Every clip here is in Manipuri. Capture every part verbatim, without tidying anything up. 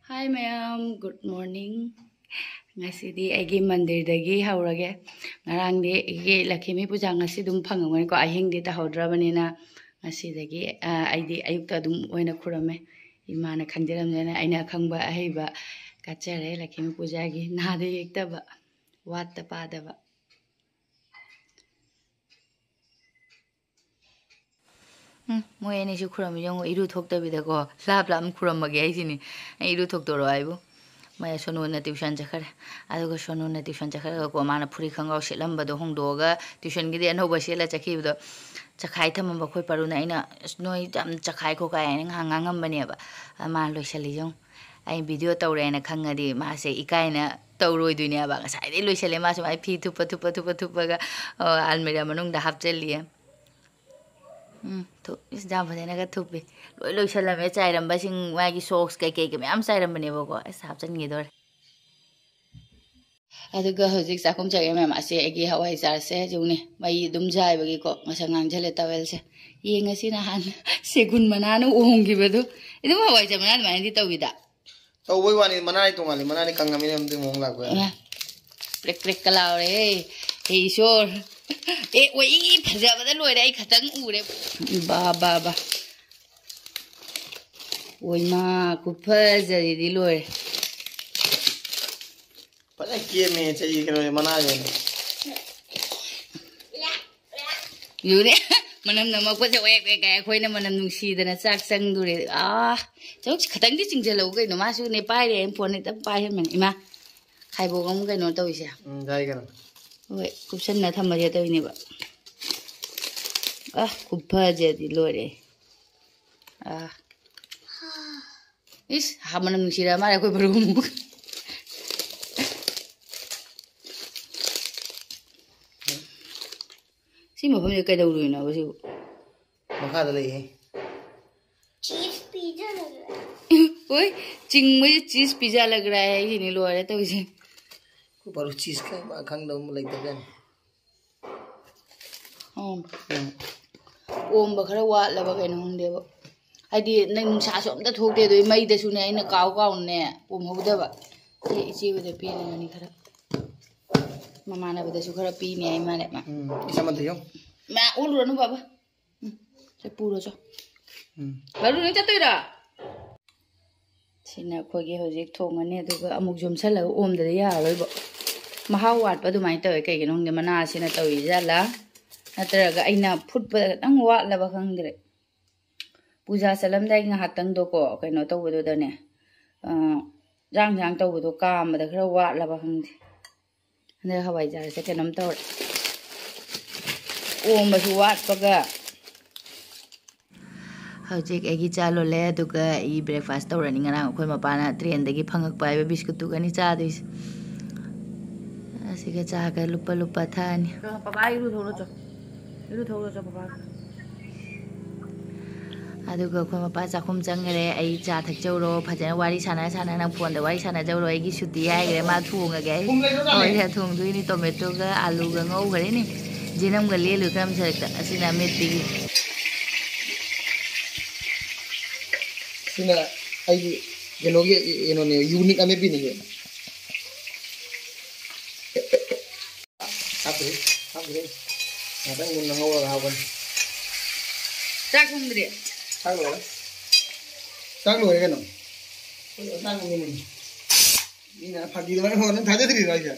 Hi ꯃꯌꯥꯝ, good morning. ꯉꯁꯤꯗꯤ ꯑꯩꯒꯤ ꯃꯟꯗꯤꯔꯗꯒꯤ ꯍꯧꯔꯒꯦ꯫ ꯉꯔꯥꯡꯗꯤ ꯑꯩꯒꯤ ꯂꯛꯈꯤꯃꯤ ꯄꯨꯖꯥ ꯉꯁꯤ ꯑꯗꯨꯝ ꯐꯪꯉꯝꯒꯅꯤꯀꯣ, ꯑꯍꯤꯡꯗꯤ ꯇꯧꯍꯧꯗ꯭ꯔꯕꯅꯤꯅ꯫ ꯉꯁꯤꯗꯒꯤ ꯑ, ꯑꯩꯗꯤ ꯑꯌꯨꯛꯇ ꯑꯗꯨꯝ ꯑꯣꯏꯅ ꯈꯨꯔꯝꯃꯦ꯫ ꯏꯃꯥꯅ ꯈꯪꯖꯔꯝꯖꯅꯤ, ꯑꯩꯅ ꯑꯈꯪꯕ ꯑꯍꯩꯕ ꯀꯠꯆꯔꯦ ꯂꯛꯈꯤꯃꯤ ꯄꯨꯖꯥꯒꯤ, ꯅꯥꯗ ꯌꯦꯛꯇꯕ, ꯋꯥꯠꯇ ꯄꯥꯗꯕ꯫ ꯎꯝ, ꯃꯣꯏ ꯑꯅꯤꯁꯨ ꯈꯨꯔꯝꯃꯤ ꯌꯦꯡꯉꯣ, ꯏꯔꯨ ꯊꯣꯛꯇꯕꯤꯗꯀꯣ꯫ ꯂꯥꯞ ꯂꯥꯞꯅ ꯈꯨꯔꯝꯃꯒꯦ ꯍꯥꯏꯁꯤꯅꯤ꯫ ꯑꯩ ꯏꯔꯨ ꯊꯣꯛꯇꯣꯔꯣ ꯍꯥꯏꯕꯨ? ꯃꯥ ꯁꯣꯅꯨꯅ ꯇ꯭ꯌꯨꯁꯟ ꯆꯠꯈ꯭ꯔꯦ꯫ ꯑꯗꯨꯒ ꯁꯣꯅꯨꯅ ꯇ꯭ꯌꯨꯁꯟ ꯆꯠꯈ꯭ꯔꯒꯀꯣ, ꯃꯥꯅ ꯐꯨꯔꯤꯠ ꯈꯣꯡꯒ꯭ꯔꯥꯎ ꯁꯦꯠꯂꯝꯕꯗꯣ ꯍꯣꯡꯗꯣꯛꯑꯒ, ꯇ꯭ꯌꯨꯁꯟꯒꯤꯗꯤ ꯑꯅꯧꯕ ꯁꯦꯠꯂ ꯆꯠꯈꯤꯕꯗꯣ ꯆꯈꯥꯏ ꯊꯝꯃꯝꯕ ꯑꯩꯈꯣꯏ ꯄꯔꯨꯅ꯫ ꯑꯩꯅ, "ꯑꯁ, ꯅꯣꯏ ꯌꯥꯝ ꯆꯈꯥꯏ ꯈꯣꯠꯀꯥꯏ" ꯍꯥꯏꯅ ꯉꯥꯏꯍꯥꯛ ꯉꯥꯡꯉꯝꯕꯅꯦꯕ꯫ ꯑꯗ ꯃꯥꯅ ꯂꯣꯏꯁꯜꯂꯤ ꯌꯦꯡꯉꯣ꯫ ꯑꯩ ꯚꯤꯗꯤꯑꯣ ꯇꯧꯔꯦꯅ ꯈꯪꯉꯗꯤ ꯃꯥꯁꯦ ꯏꯀꯥꯏꯅ ꯇꯧꯔꯣꯏꯗꯣꯏꯅꯦꯕ꯫ ꯉꯁꯥꯏꯗꯩ ꯂꯣꯏꯁꯜꯂꯦ ꯃꯥꯁꯨ, ꯃꯥꯏ ꯐꯤ ꯊꯨꯞꯄ, ꯊꯨꯞꯄ, ꯊꯨꯞꯄ, ꯊꯨꯞꯄꯒ, ꯑ, ꯑꯜꯃꯤꯔꯥ ꯃꯅꯨꯡꯗ ꯍꯥꯞꯆꯜꯂꯤꯌꯦ꯫ ꯎꯝ, ꯊꯨꯞ-, ꯏꯁ, ꯌꯥꯝ ꯐꯖꯅꯒ ꯊꯨꯞꯄꯤ꯫ ꯂꯣꯏ ꯂꯣꯏꯁꯜꯂꯝꯃꯦ, ꯆꯥꯏꯔꯝꯕꯁꯤꯡ, ꯃꯥꯒꯤ ꯁꯣꯛꯁ ꯀꯩꯀꯩꯒ ꯃꯌꯥꯝ ꯆꯥꯏꯔꯝꯕꯅꯦꯕꯀꯣ꯫ ꯑꯁ, ꯍꯥꯞꯆꯤꯟꯈꯤꯗꯣꯔꯦ꯫ ꯑꯗꯨꯒ ꯍꯧꯖꯤꯛ ꯆꯥꯛꯈꯨꯝ ꯆꯪꯉꯦ ꯃꯌꯥꯝ꯫ ꯑꯁꯦ ꯑꯩꯒꯤ ꯍꯋꯥꯏꯖꯥꯔꯁꯦ ꯌꯦꯡꯉꯨꯅꯦ, ꯃꯩ ꯑꯗꯨꯝ ꯌꯥꯏꯕꯒꯤꯀꯣ, ꯉꯁꯥꯏ ꯉꯥꯡꯁꯤꯜꯂꯦ ꯇꯋꯦꯜꯁꯦ꯫ ꯌꯦꯡꯉꯁꯤ ꯅꯍꯥꯟ ꯁꯦꯒꯨꯟ ꯃꯅꯥꯅ ꯑꯣꯝꯈꯤꯕꯗꯣ꯫ ꯑꯗꯨꯝ ꯍꯋꯥꯏꯖꯥꯔ ꯃꯅꯥ ꯑꯗꯨꯃꯥꯏꯅꯗꯤ ꯇꯧꯋꯤꯗ꯫ ꯇꯧꯕꯩ ꯋꯥꯅꯤ, ꯃꯅꯥꯗꯤ ꯇꯣꯉꯥꯜꯂꯤ, ꯃꯅꯥꯗꯤ ꯀꯪꯉꯃꯤꯅ ꯑꯗꯨꯝ ꯃꯑꯣꯡ ꯂꯥꯛꯄ ꯌꯥꯅꯤ꯫ ꯑ, ꯄ꯭ꯔꯦꯛ ꯄ꯭ꯔꯦꯛꯀ ꯂꯥꯎꯔꯦ꯫ ꯍꯦ ꯏꯁꯣꯔ꯫ ꯑꯦ, ꯑꯣꯏ, ꯐꯖꯕꯗ ꯂꯣꯏꯔꯦ, ꯑꯩ ꯈꯇꯪ ꯎꯔꯦ꯫ ꯕꯥ, ꯕꯥ, ꯕꯥ꯫ ꯑꯣꯏꯃꯥ, ꯈꯨꯐꯖꯗꯤ ꯂꯣꯏꯔꯦ꯫ ꯐꯖꯅ ꯀꯦꯝꯃꯦ ꯆꯍꯤ ꯀꯩꯅꯣꯁꯦ, ꯃꯅꯥꯁꯦ꯫ ꯌꯨꯔꯦ꯫ ꯃꯅꯝ ꯅꯝꯃꯛꯄꯁꯦ ꯋꯦꯛ ꯋꯦꯛ ꯀꯥꯏ꯫ ꯑꯩꯈꯣꯏꯅ ꯃꯅꯝ ꯅꯨꯡꯁꯤꯗꯅ ꯆꯥꯛ ꯆꯪꯗꯣꯔꯦ꯫ ꯑꯥ, ꯆꯧꯁꯤ ꯈꯇꯪꯗꯤ ꯆꯤꯡꯁꯤꯜꯂꯧ ꯀꯩꯅꯣ꯫ ꯃꯥꯁꯨꯅꯦ ꯄꯥꯏꯔꯦ, ꯑꯩꯅ ꯐꯣꯟ ꯍꯦꯛꯇ ꯄꯥꯏꯍꯟꯕꯅꯦ꯫ ꯏꯃꯥ, ꯈꯥꯏꯕꯣꯛ ꯑꯃꯨꯛ ꯀꯩꯅꯣ ꯇꯧꯔꯤꯁꯦ꯫ ꯎꯝ, ꯌꯥꯏ ꯀꯩꯅꯣ꯫ ꯍꯣꯏ, ꯀꯨꯞꯁꯟꯅ ꯊꯝꯃꯁꯦ ꯇꯧꯔꯤꯅꯦꯕ꯫ ꯑ, ꯈꯨꯐꯖꯗꯤ ꯂꯣꯏꯔꯦ꯫ ꯑ꯫ ꯏꯁ, ꯍꯥ, ꯃꯅꯝ ꯅꯨꯡꯁꯤꯔ ꯃꯥꯜꯂꯦ ꯑꯩꯈꯣꯏ ꯕꯔꯨ ꯑꯃꯨꯛ꯫ ꯁꯤ ꯃꯐꯝꯁꯦ ꯀꯩꯗꯧꯔꯨꯏꯅꯣꯕ ꯁꯤꯕꯨ? ꯃꯈꯥꯗ ꯂꯩꯌꯦ꯫ ꯆꯤꯁ ꯄꯤꯖꯔꯒ꯫ ꯍꯣꯏ, ꯆꯤꯡꯕꯁꯦ ꯆꯤꯁ ꯄꯤꯖꯜꯂꯒ꯭ꯔꯥ ꯍꯥꯏꯁꯤꯅꯤ, ꯂꯣꯏꯔꯦ ꯇꯧꯔꯤꯁꯦ꯫ ꯑꯩꯈꯣꯏ ꯕꯥꯔꯨ ꯆꯤꯁ ꯈꯪꯕ ꯈꯪꯗꯕ ꯑꯃ ꯂꯩꯇꯕꯖꯥꯠꯅꯤ꯫ ꯑꯣꯝ-, ꯑꯣꯝꯕ ꯈꯔ ꯋꯥꯠꯂꯕ ꯀꯩꯅꯣ ꯈꯪꯗꯦꯕ꯫ ꯍꯥꯏꯗꯤ ꯅꯪ ꯅꯨꯡꯁꯥꯁꯨ ꯑꯝꯇ ꯊꯣꯛꯇꯦ, ꯑꯗꯨꯒꯤ ꯃꯩꯗꯁꯨꯅꯦ ꯑꯩꯅ ꯀꯥꯎ ꯀꯥꯎꯅꯅꯦ ꯄꯣꯝꯍꯧꯗꯕ꯫ ꯁꯤ ꯏꯆꯦ ꯍꯣꯏꯗ ꯄꯤꯅꯤꯡꯉꯅꯤ ꯈꯔ꯫ ꯃꯃꯥꯟꯅꯕꯗꯁꯨ ꯈꯔ ꯄꯤꯅꯤ ꯍꯥꯏ ꯃꯥꯜꯂꯦ ꯃꯥ꯫ ꯎꯝ, ꯏꯁꯥꯃꯛꯇ ꯌꯦꯡꯉꯨ꯫ ꯃꯌꯥꯝ ꯑꯣꯜꯂꯨꯔꯅꯨ ꯕꯥꯕꯥ꯫ ꯎꯝ, ꯁꯦ ꯄꯨꯔꯣ ꯆꯣ꯫ ꯎꯝ꯫ ꯕꯥꯔꯨ, ꯅꯪ ꯆꯠꯇꯣꯏꯔꯣ? ꯁꯤꯅ ꯑꯩꯈꯣꯏꯒꯤ ꯍꯧꯖꯤꯛ ꯊꯣꯡꯉꯅꯤ, ꯑꯗꯨꯒ ꯑꯃꯨꯛ ꯌꯣꯝꯁꯜꯂꯒ ꯑꯣꯝꯗꯗꯤ ꯌꯥꯔꯔꯣꯏꯕ꯫ ꯃꯍꯥꯎ ꯋꯥꯠꯄ ꯑꯗꯨꯃꯥꯏꯅ ꯇꯧꯋꯦ꯫ ꯀꯩꯒꯤꯅꯣ ꯈꯪꯗꯦ, ꯃꯅꯥꯁꯤꯅ ꯇꯧꯔꯤꯖꯥꯠꯂꯥ, ꯅꯠꯇ꯭ꯔꯒ ꯑꯩꯅ ꯐꯨꯠꯄꯗ ꯈꯤꯇꯪ ꯋꯥꯠꯂꯕ ꯈꯪꯗ꯭ꯔꯦ꯫ ꯄꯨꯖꯥ ꯆꯠꯂꯝꯗꯥꯏ ꯉꯥꯏꯍꯥꯛꯇꯪꯗꯣꯀꯣ, ꯀꯩꯅꯣ ꯇꯧꯕꯗꯨꯗꯅꯦ, ꯑ, ꯆꯥꯛ ꯏꯟꯖꯥꯡ ꯇꯧꯕꯗꯣ ꯀꯥꯝꯕꯗ ꯈꯔ ꯋꯥꯠꯂꯕ ꯈꯪꯗꯦ꯫ ꯍꯟꯗꯛ ꯍꯋꯥꯏꯖꯥꯔꯁꯦ ꯀꯩꯅꯣꯝ ꯇꯧꯔꯦ꯫ ꯑꯣꯝꯕꯁꯨ ꯋꯥꯠꯄꯒ꯫ ꯍꯧꯖꯤꯛ ꯑꯩꯒꯤ ꯆꯥ ꯂꯣꯜꯂꯦ, ꯑꯗꯨꯒ ꯑꯩ breakfast ꯇꯧꯔꯅꯤ꯫ ꯉꯔꯥꯡ ꯑꯩꯈꯣꯏ ꯃꯄꯥꯅ trainꯗꯒꯤ ꯐꯪꯉꯛꯄ ꯍꯥꯏꯕ biscuitꯇꯨꯒꯅꯤ ꯆꯥꯗꯣꯏꯁꯦ꯫ ꯑꯁꯤꯒ ꯆꯥꯒ ꯂꯨꯞꯄ ꯂꯨꯞꯄ ꯊꯛꯑꯅꯤ꯫ ꯄꯄꯥ ꯏꯔꯨ ꯊꯣꯛꯂꯣ ꯆꯣ꯫ ꯏꯔꯨ ꯊꯣꯛꯂꯣ ꯆꯣ ꯄꯄꯥ꯫ ꯑꯗꯨꯒ ꯑꯩꯈꯣꯏ ꯃꯄꯥ ꯆꯥꯛꯈꯨꯝ ꯆꯪꯈ꯭ꯔꯦ꯫ "ꯑꯩ ꯆꯥ ꯊꯛꯆꯧꯔꯣ, ꯐꯖꯅ ꯋꯥꯔꯤ ꯁꯥꯟꯅ ꯁꯥꯟꯅ ꯅꯪ phoneꯗ ꯋꯥꯔꯤ ꯁꯥꯟꯅꯖꯧꯔꯣ, ꯑꯩꯒꯤ ꯁꯨꯇꯤ ꯍꯥꯏꯈ꯭ꯔꯦ, ꯃꯥ ꯊꯣꯡꯉꯒꯦ ꯑꯩ꯫ ꯍꯣꯏ, ꯊꯣꯡꯗꯣꯏꯅꯤ, tomatoꯒ ꯑꯂꯨꯒ ꯉꯧꯈ꯭ꯔꯦꯅꯦ꯫ ꯖꯦꯅꯝꯒ ꯂꯦꯜꯂꯨ ꯈꯔ ꯃꯁꯛꯇ, ꯑꯁꯤꯅ ꯑꯃꯦꯠꯄꯤꯒꯤ꯫ ꯁꯤꯅ ꯑꯩꯒꯤ ꯀꯩꯅꯣꯒꯤ, ꯀꯩꯅꯣꯅꯦ, unique ꯑꯃꯦꯠꯄꯤꯅꯦ꯫ ꯍꯥꯞꯇ꯭ꯔꯤ, ꯍꯥꯞꯇ꯭ꯔꯤ꯫ ꯉꯥꯛꯇꯪ ꯃꯨꯟꯅ ꯉꯧꯔꯒ ꯍꯥꯞꯀꯅꯤ꯫ ꯆꯥꯛ ꯊꯣꯡꯗ꯭ꯔꯤ? ꯆꯥꯛ ꯂꯣꯏꯔꯦ꯫ ꯆꯥꯛ ꯂꯣꯏꯔꯦ ꯀꯩꯅꯣ꯫ ꯑꯩꯈꯣꯏ ꯑꯆꯥꯡ ꯑꯅꯤꯅꯦ꯫ ꯃꯤꯅ ꯐꯥꯒꯤ ꯑꯗꯨꯃꯥꯏꯅ ꯍꯣ, ꯅꯪ ꯊꯥꯖꯗ꯭ꯔꯤꯔꯣ ꯍꯥꯏꯁꯦ?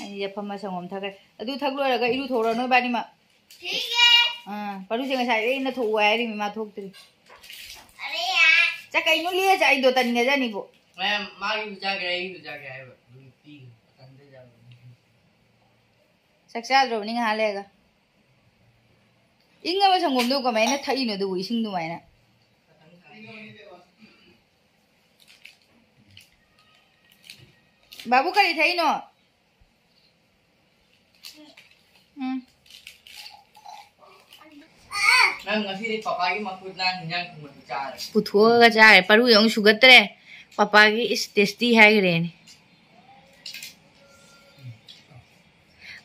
ꯑꯩ ꯌꯥꯐꯝ ꯁꯪꯒꯣꯝ ꯊꯛꯈ꯭ꯔꯦ꯫ ꯑꯗꯨ ꯊꯛ ꯂꯣꯏꯔꯒ ꯏꯔꯨꯊꯣꯛꯎꯔꯣ ꯅꯣꯏꯕꯥꯅꯤꯃꯛ꯫ ꯑꯥ, ꯄꯥꯔꯨꯁꯦ ꯉꯁꯥꯏꯗꯩ ꯏꯟꯅ ꯊꯣꯛꯎ ꯍꯥꯏꯔꯤꯃꯤ, ꯃꯥ ꯊꯣꯛꯇ꯭ꯔꯤ꯫ ꯆꯥ ꯀꯩꯅꯣ ꯂꯦꯁꯦ ꯑꯩꯗꯣ ꯇꯟꯒꯖꯅꯤꯕꯣ꯫ ꯃꯌꯥꯝ ꯃꯥꯒꯤꯁꯨ ꯆꯥꯒꯦ, ꯑꯩꯒꯤꯁꯨ ꯆꯥꯒꯦ ꯍꯥꯏꯕ꯫ ꯑꯗꯨꯝ ꯄꯤꯒꯦ꯫ ꯃꯊꯟꯇ ꯆꯥꯕ꯫ ꯆꯥꯛ ꯆꯥꯗ꯭ꯔꯕꯅꯤ ꯉꯥꯏꯍꯥꯛ ꯂꯩꯔꯒ꯫ ꯏꯪꯉꯕ ꯁꯪꯒꯣꯝꯗꯨ ꯀꯃꯥꯏꯅ ꯊꯛꯏꯅꯣ ꯑꯗꯨꯕꯨ ꯏꯁꯤꯡ ꯑꯗꯨꯃꯥꯏꯅ? ꯕꯥꯕꯨ ꯀꯔꯤ ꯊꯛꯏꯅꯣ? ꯎꯝ꯫ ꯅꯪ ꯉꯁꯤꯗꯤ ꯄꯄꯥꯒꯤ ꯃꯈꯨꯠꯅ ꯍꯤꯟꯖꯥꯡ ꯊꯣꯡꯕꯗꯨ ꯆꯥꯔꯦ꯫ ꯄꯨꯊꯣꯛꯑꯒ ꯆꯥꯔꯦ꯫ ꯄꯥꯔꯨ ꯑꯃꯨꯛ ꯁꯨꯒꯠꯇ꯭ꯔꯦ꯫ ꯄꯄꯥꯒꯤ is tasty ꯍꯥꯏꯈ꯭ꯔꯦꯅꯦ꯫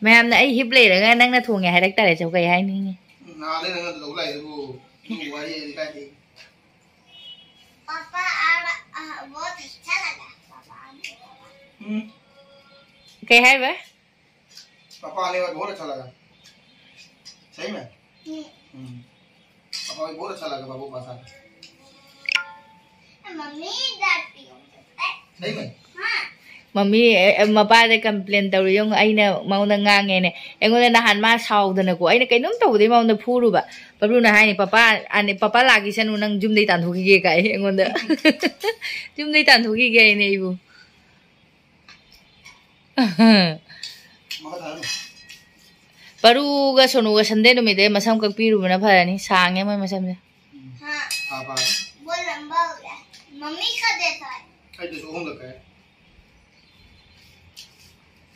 ꯃꯌꯥꯝꯅ ꯑꯩ ꯍꯤꯞ ꯂꯩꯔꯒ ꯅꯪꯅ ꯊꯣꯡꯉꯦ ꯍꯥꯏꯔꯛꯇꯥꯔꯦ, ꯆꯧ ꯀꯩ ꯍꯥꯏꯅꯤꯡꯉꯤ? ꯅꯍꯥꯟꯗꯩ ꯅꯪꯅ ꯂꯧ ꯂꯥꯛꯏꯗꯨꯕꯨ꯫ ꯋꯥꯔꯤꯗꯤ ꯀꯥꯏꯗꯩ? पापा, और, अ, बहुत अच्छा लगा, पापा आने वाला। हम्म। कहे है बे? पापा आने वाला बहुत अच्छा लगा। सही में? हम्म। हम्म। पापा को बहुत अच्छा लगा, बाबू पास आके। मम्मी डांटती हूँ। सही में? हाँ। ꯃꯝꯃꯤ, ꯑꯦ, ꯑꯦ, ꯃꯄꯥꯗ ꯀꯝꯄ꯭ꯂꯦꯟ ꯇꯧꯔꯤ ꯌꯦꯡꯉꯣ, ꯑꯩꯅ ꯃꯉꯣꯟꯗ ꯉꯥꯡꯉꯦꯅꯦ꯫ ꯑꯩꯉꯣꯟꯗ ꯅꯍꯥꯟ ꯃꯥ ꯁꯥꯎꯗꯅꯀꯣ, ꯑꯩꯅ ꯀꯩꯅꯣꯝ ꯇꯧꯕꯗꯩ ꯃꯉꯣꯟꯗ ꯐꯨꯔꯨꯕ꯫ ꯄꯕ꯭ꯂꯨꯅ ꯍꯥꯏꯅꯤ, "ꯄꯄꯥ, ꯑꯅꯤ, ꯄꯄꯥ ꯂꯥꯛꯈꯤꯁꯅꯨ, ꯅꯪ ꯌꯨꯝꯗꯩ ꯇꯥꯟꯊꯣꯛꯈꯤꯒꯦ" ꯀꯥꯏ ꯑꯩꯉꯣꯟꯗ꯫ ꯌꯨꯝꯗꯩ ꯇꯥꯟꯊꯣꯛꯈꯤꯒꯦ ꯍꯥꯏꯅꯦ ꯑꯩꯕꯨ꯫ ꯄꯔꯨꯒ ꯁꯣꯅꯨꯒ ꯁꯟꯗꯦ ꯅꯨꯃꯤꯠꯇ ꯃꯁꯝ ꯀꯛꯄꯤꯔꯨꯕꯅ ꯐꯔꯅꯤ, ꯁꯥꯡꯉꯦ ꯃꯣꯏ ꯃꯁꯝꯁꯦ꯫ हाँ। हाँ, हाँ। वो लंबा हो गया। मम्मी का जैसा है। अरे, तो सोहम लगा है।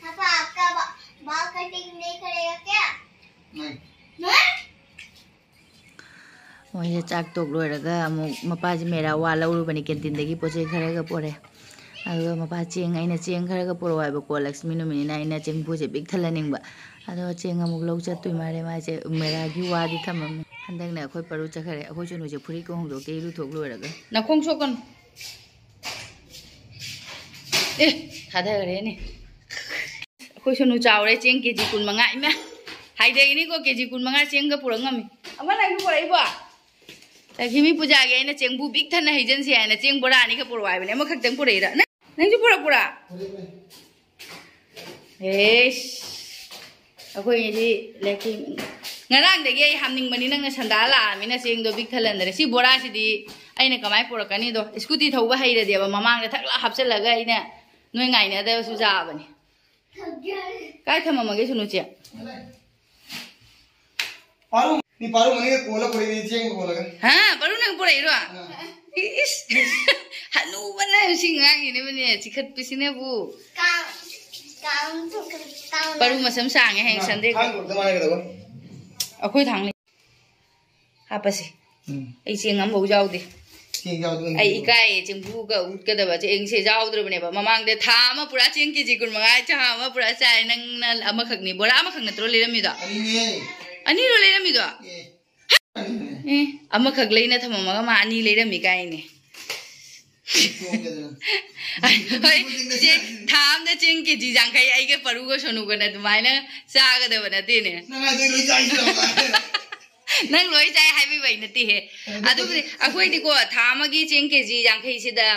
पापा, आपका बा-, बाल कटिंग नहीं करेगा क्या? नहीं। नहीं? ꯃꯣꯏꯁꯦ ꯆꯥꯛ ꯇꯣꯛ ꯂꯣꯏꯔꯒ ꯑꯃꯨꯛ ꯃꯄꯥꯁꯦ ꯃꯦꯔꯥ ꯋꯥ ꯂꯧꯔꯨꯕꯅꯤ, ꯀꯦꯟꯇꯤꯟꯗꯒꯤ ꯄꯣꯠ ꯆꯩ ꯈꯔꯒ ꯄꯣꯔꯛꯑꯦ꯫ ꯑꯗꯨꯒ ꯃꯄꯥ ꯆꯦꯡ, ꯑꯩꯅ ꯆꯦꯡ ꯈꯔꯒ ꯄꯣꯔꯛꯑꯣ ꯍꯥꯏꯕꯀꯣ, ꯂꯛꯁꯃꯤ ꯅꯨꯃꯤꯠꯅꯤꯅ ꯑꯩꯅ ꯆꯦꯡꯐꯨꯁꯦ ꯄꯤꯛ ꯊꯜꯍꯟꯅꯤꯡꯕ꯫ ꯑꯗꯣ ꯆꯦꯡ ꯑꯃꯨꯛ ꯂꯧ ꯆꯠꯇꯣꯏ ꯃꯥꯜꯂꯦ ꯃꯥꯁꯦ, ꯃꯦꯔꯥꯒꯤ ꯋꯥꯗꯤ ꯊꯝꯃꯝꯃꯦ꯫ ꯍꯟꯗꯛꯅ ꯑꯩꯈꯣꯏ ꯄꯔꯨ ꯆꯠꯈ꯭ꯔꯦ꯫ ꯑꯩꯈꯣꯏ ꯁꯨꯅꯨꯁꯦ ꯐꯨꯔꯤꯠꯀ ꯍꯣꯡꯗꯣꯛꯇꯦ, ꯏꯔꯨꯊꯣꯛ ꯂꯣꯏꯔꯒ꯫ ꯅꯈꯣꯡ ꯁꯣꯛꯀꯅꯨ꯫ ꯑꯦ, ꯊꯥꯗꯈ꯭ꯔꯦꯅꯦ꯫ ꯑꯩꯈꯣꯏ ꯁꯣꯅꯨ ꯆꯥꯎꯔꯦ, ꯆꯦꯡ ꯀꯦ ꯖꯤ ꯀꯨꯟꯃꯉꯥ꯫ ꯏꯃꯥ, ꯍꯥꯏꯗꯒꯤꯅꯤꯀꯣ, ꯀꯦ ꯖꯤ ꯀꯨꯟꯃꯉꯥ ꯆꯦꯡꯒ ꯄꯨꯔꯛ ꯉꯝꯃꯤ꯫ ꯑꯃ ꯅꯪꯁꯨ ꯄꯨꯔꯛꯏꯕꯣ? ꯂꯛꯁꯃꯤ ꯄꯨꯖꯥꯒꯤ ꯑꯩꯅ ꯆꯦꯡꯕꯨ ꯄꯤꯛ ꯊꯟꯅ ꯍꯩꯖꯟꯁꯦ ꯍꯥꯏꯅ ꯆꯦꯡ ꯕꯣꯔꯥ ꯑꯅꯤꯈꯛ ꯄꯨꯔꯛꯑꯣ ꯍꯥꯏꯕꯅꯦ, ꯑꯃꯈꯛꯇꯪ ꯄꯨꯔꯛꯏꯔꯥ? ꯅꯪ, ꯅꯪꯁꯨ ꯄꯨꯔꯛꯄ꯭ꯔꯥ? ꯑꯦꯁ, ꯑꯩꯈꯣꯏꯒꯤꯗꯤ ꯂꯩꯇꯦ꯫ ꯉꯔꯥꯡꯗꯒꯤ ꯑꯩ ꯍꯥꯞꯅꯤꯡꯕꯅꯤ, ꯅꯪꯅ ꯁꯟꯗꯥ ꯂꯥꯛꯑꯃꯤꯅ ꯆꯦꯡꯗꯣ ꯄꯤꯛ ꯊꯜꯍꯟꯗꯔꯦ꯫ ꯁꯤ ꯕꯣꯔꯥꯁꯤꯗꯤ ꯑꯩꯅ ꯀꯃꯥꯏꯅ ꯄꯨꯔꯛꯀꯅꯤꯗꯣ? ꯁ꯭ꯀꯨꯇꯤ ꯊꯧꯕ ꯍꯩꯔꯗꯤꯕ ꯃꯃꯥꯡꯗ ꯊꯛ ꯂꯥꯎ ꯍꯥꯞꯆꯜꯂꯒ ꯑꯩꯅ ꯅꯣꯏ ꯉꯥꯏꯅꯗꯕꯁꯨ ꯌꯥꯕꯅꯤ꯫ ꯀꯥꯏ ꯊꯝꯃꯝꯃꯒꯦ ꯁꯨꯅꯨ ꯆꯦ? ꯄꯥꯔꯨ, ꯃꯤ ꯄꯥꯔꯨ ꯃꯅꯤꯡꯗ ꯀꯣꯜꯂ ꯄꯨꯔꯛꯏꯅꯦ, ꯆꯦꯡ ꯀꯣꯜꯂꯒ꯫ ꯍꯥ? ꯄꯥꯔꯨ ꯅꯪ ꯄꯨꯔꯛꯏꯔꯣ? ꯑꯥ꯫ ꯏꯁ! ꯍꯅꯨꯕꯅ ꯁꯤ ꯉꯥꯡꯉꯤꯅꯦꯕꯅꯦ, ꯆꯤꯈꯠꯄꯁꯤꯅꯕꯨ꯫ ꯀꯥꯡ, ꯀꯥꯡ ꯊꯣꯛꯀꯅꯤ, ꯀꯥꯡ꯫ ꯄꯥꯔꯨ ꯃꯁꯝ ꯁꯥꯡꯉꯦ, ꯍꯌꯦꯡ ꯁꯟꯗꯦ꯫ ꯊꯥꯡ ꯀꯣꯜꯂꯒ ꯃꯥꯟꯅꯒꯗꯕ꯫ ꯑꯩꯈꯣꯏ ꯊꯥꯡꯅꯤ꯫ ꯍꯥꯞꯄꯁꯤ꯫ ꯎꯝ꯫ ꯑꯩ ꯆꯦꯡ ꯑꯃꯐꯥꯎ ꯌꯥꯎꯗꯦ꯫ ꯆꯦꯡ ꯌꯥꯎꯗꯦ꯫ ꯑꯩ ꯏꯀꯥꯏꯌꯦ, ꯆꯦꯡꯐꯨꯒ ꯎꯠꯀꯗꯕ꯫ ꯆꯦꯡꯁꯦ ꯌꯥꯎꯗ꯭ꯔꯕꯅꯦꯕ꯫ ꯃꯃꯥꯡꯗ ꯊꯥ ꯑꯃ ꯄꯨꯔꯥ ꯆꯦꯡ ꯀꯦ ꯖꯤ ꯀꯨꯟꯃꯉꯥ, ꯆꯥ ꯑꯃ ꯄꯨꯔꯥ ꯆꯥꯏ꯫ ꯅꯪꯅ ꯑꯃꯈꯛꯅꯤ, ꯕꯣꯔꯥ ꯑꯃꯈꯛ ꯅꯠꯇ꯭ꯔꯣ ꯂꯩꯔꯝꯃꯤꯗꯣ? ꯑꯅꯤꯅꯦ꯫ ꯑꯅꯤꯔꯣ ꯂꯩꯔꯝꯃꯤꯗꯣ? ꯑꯦ꯫ ꯑꯅꯤꯅꯦ꯫ ꯑꯦ, ꯑꯃꯈꯛ ꯂꯩꯅ ꯊꯝꯃꯝꯃꯒ ꯃꯥ ꯑꯅꯤ ꯂꯩꯔꯝꯃꯤ ꯀꯥꯏꯅꯦ꯫ ꯍꯣꯏ, ꯆꯦ, ꯊꯥ ꯑꯝꯗ ꯆꯦꯡ ꯀꯦꯖꯤ ꯌꯥꯡꯈꯩ ꯑꯩꯒ ꯄꯔꯨꯒ ꯁꯣꯅꯨꯒꯅ ꯑꯗꯨꯃꯥꯏꯅ ꯆꯥꯒꯗꯕ ꯅꯠꯇꯦꯅꯦ꯫ ꯅꯪ ꯍꯥꯏꯗꯣ ꯂꯣꯏ ꯆꯥꯏ ꯁꯤꯔꯕ? ꯅꯪ ꯂꯣꯏ ꯆꯥꯏ ꯍꯥꯏꯕꯤꯕ ꯑꯩ ꯅꯠꯇꯦꯍꯦ꯫ ꯑꯗꯨꯕꯨꯗꯤ ꯑꯩꯈꯣꯏꯗꯤꯀꯣ, ꯊꯥ ꯑꯃꯒꯤ ꯆꯦꯡ ꯀꯦꯖꯤ ꯌꯥꯡꯈꯩꯁꯤꯗ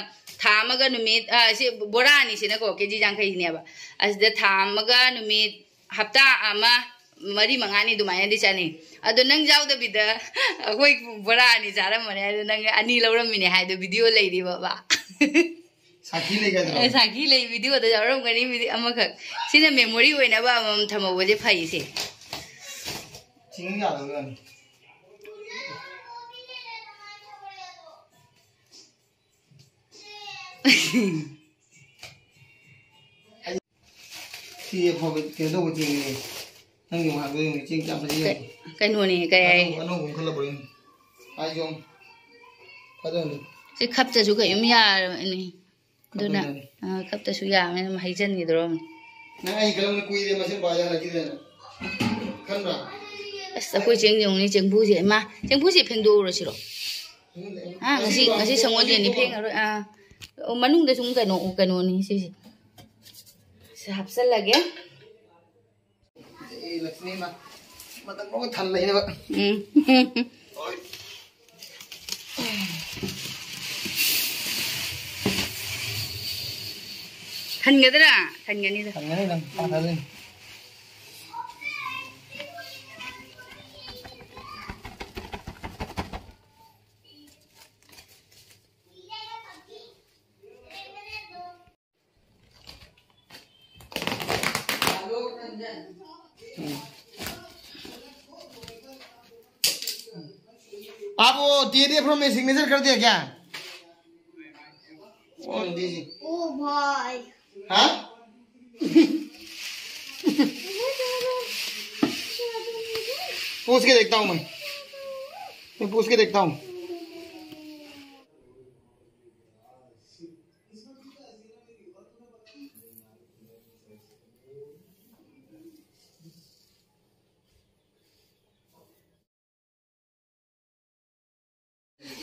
ꯊꯥ ꯑꯃꯒ ꯅꯨꯃꯤꯠ, ꯑ, ꯁꯤ ꯕꯣꯔꯥ ꯑꯅꯤꯁꯤꯅꯀꯣ, ꯀꯦꯖꯤ ꯌꯥꯡꯈꯩꯅꯦꯕ꯫ ꯑꯁꯤꯗ ꯊꯥ ꯑꯃꯒ ꯅꯨꯃꯤꯠ ꯍꯞꯇꯥ ꯑꯃ, ꯃꯔꯤ ꯃꯉꯥꯅꯤ ꯑꯗꯨꯃꯥꯏꯅꯗꯤ ꯆꯥꯅꯩ꯫ ꯑꯗꯣ ꯅꯪ ꯌꯥꯎꯗꯕꯤꯗ ꯑꯩꯈꯣꯏ ꯕꯣꯔꯥ ꯑꯅꯤ ꯆꯥꯔꯝꯕꯅꯦ, ꯑꯗꯣ ꯅꯪ ꯑꯅꯤ ꯂꯧꯔꯝꯃꯤꯅꯦ ꯍꯥꯏꯗꯣ ꯚꯤꯗꯤꯑꯣ ꯂꯩꯔꯤꯕꯕ? ꯁꯥꯈꯤ ꯂꯩꯒꯗ꯭ꯔꯣ? ꯑꯦ, ꯁꯥꯈꯤ ꯂꯩ, ꯚꯤꯗꯤꯑꯣꯗ ꯌꯥꯎꯔꯝꯒꯅꯤ, ꯚꯤꯗꯤꯑꯣ ꯑꯃꯈꯛ꯫ ꯁꯤꯅ ꯃꯦꯃꯣꯔꯤ ꯑꯣꯏꯅꯕ ꯑꯃꯃꯝ ꯊꯝꯍꯧꯕꯁꯦ ꯐꯩꯁꯦ꯫ ꯆꯤꯡ ꯌꯥꯗꯕ ꯌꯥꯅꯤ꯫ ꯁꯤ ꯑꯐꯕ ꯀꯩꯅꯣ ꯇꯧꯕ ꯆꯦꯡꯅꯦ꯫ ꯅꯪꯒꯤ ꯃꯥꯟꯕ ꯌꯦꯡꯉꯨ, ꯆꯦꯡ ꯀꯌꯥꯝ ꯐꯖꯩ ꯌꯦꯡꯉꯨ꯫ ꯀꯩ-, ꯀꯩꯅꯣꯅꯦ, ꯀꯩ ꯍꯥꯏ-, ꯑꯅꯧꯕ, ꯑꯅꯧꯕ ꯑꯃ ꯈꯜꯂꯕ꯭ꯔꯥ ꯌꯦꯡꯉꯨ꯫ ꯍꯥꯏ ꯌꯦꯡꯉꯨ꯫ ꯐꯖꯕꯅꯦ꯫ ꯁꯤ ꯈꯞꯇꯁꯨ ꯀꯩꯝ ꯌꯥꯔꯕꯅꯤ꯫ ꯑꯗꯨꯅ, ꯈꯞꯇꯁꯨ ꯌꯥꯔꯦ꯫ ꯑ, ꯈꯞꯇꯁꯨ ꯌꯥꯔꯕꯅꯤꯅ ꯑꯗꯨꯝ ꯍꯩꯖꯟꯈꯤꯗ꯭ꯔꯣꯕꯅꯤ꯫ ꯅꯪ ꯑꯩ ꯈꯜꯂꯝꯕꯅ ꯀꯨꯏꯔꯦ ꯃꯁꯤ ꯅꯨꯄꯥꯁꯦ ꯍꯜꯂꯛꯈꯤꯗ꯭ꯔꯦꯅ꯫ ꯈꯟꯕ꯭ꯔꯥ? ꯑꯁ, ꯑꯩꯈꯣꯏ ꯆꯦꯡ ꯌꯦꯡꯉꯨꯅꯦ, ꯆꯦꯡꯐꯨꯁꯦ꯫ ꯏꯃꯥ, ꯆꯦꯡꯐꯨꯁꯦ ꯐꯦꯡꯗꯣꯛꯎꯔꯁꯤꯔꯣ? ꯐꯦꯡꯗꯣꯛꯑꯦ꯫ ꯑꯥ, ꯉꯁꯤ, ꯉꯁꯤ ꯁꯪꯒꯣꯜꯁꯦꯟꯅꯤ, ꯐꯦꯡꯉꯔꯣꯏ꯫ ꯑꯥ, ꯑꯣ, ꯃꯅꯨꯡꯗ ꯁꯨꯝ ꯀꯩꯅꯣ, ꯀꯩꯅꯣꯅꯤ ꯁꯤꯁꯦ꯫ ꯁꯤ ꯍꯥꯞꯆꯜꯂꯒꯦ꯫ ꯑꯦ, ꯂꯛꯁꯃꯤ ꯏꯃꯥ, ꯃꯇꯝ ꯂꯣꯏ ꯊꯜꯂꯦꯅꯦꯕ꯫ ꯎꯝ꯫ ꯊꯟꯒꯗ꯭ꯔꯥ? ꯊꯟꯒꯅꯤꯗ꯫ ꯊꯟꯒꯅꯤ ꯅꯪ, ꯄꯥꯊꯗꯣꯏꯅꯤ꯫ आप वो टीडीएफ में सिग्नेचर कर दिया क्या? ओ भाई। हाँ? पूछ के देखता हूँ मैं। मैं पूछ के देखता हूँ।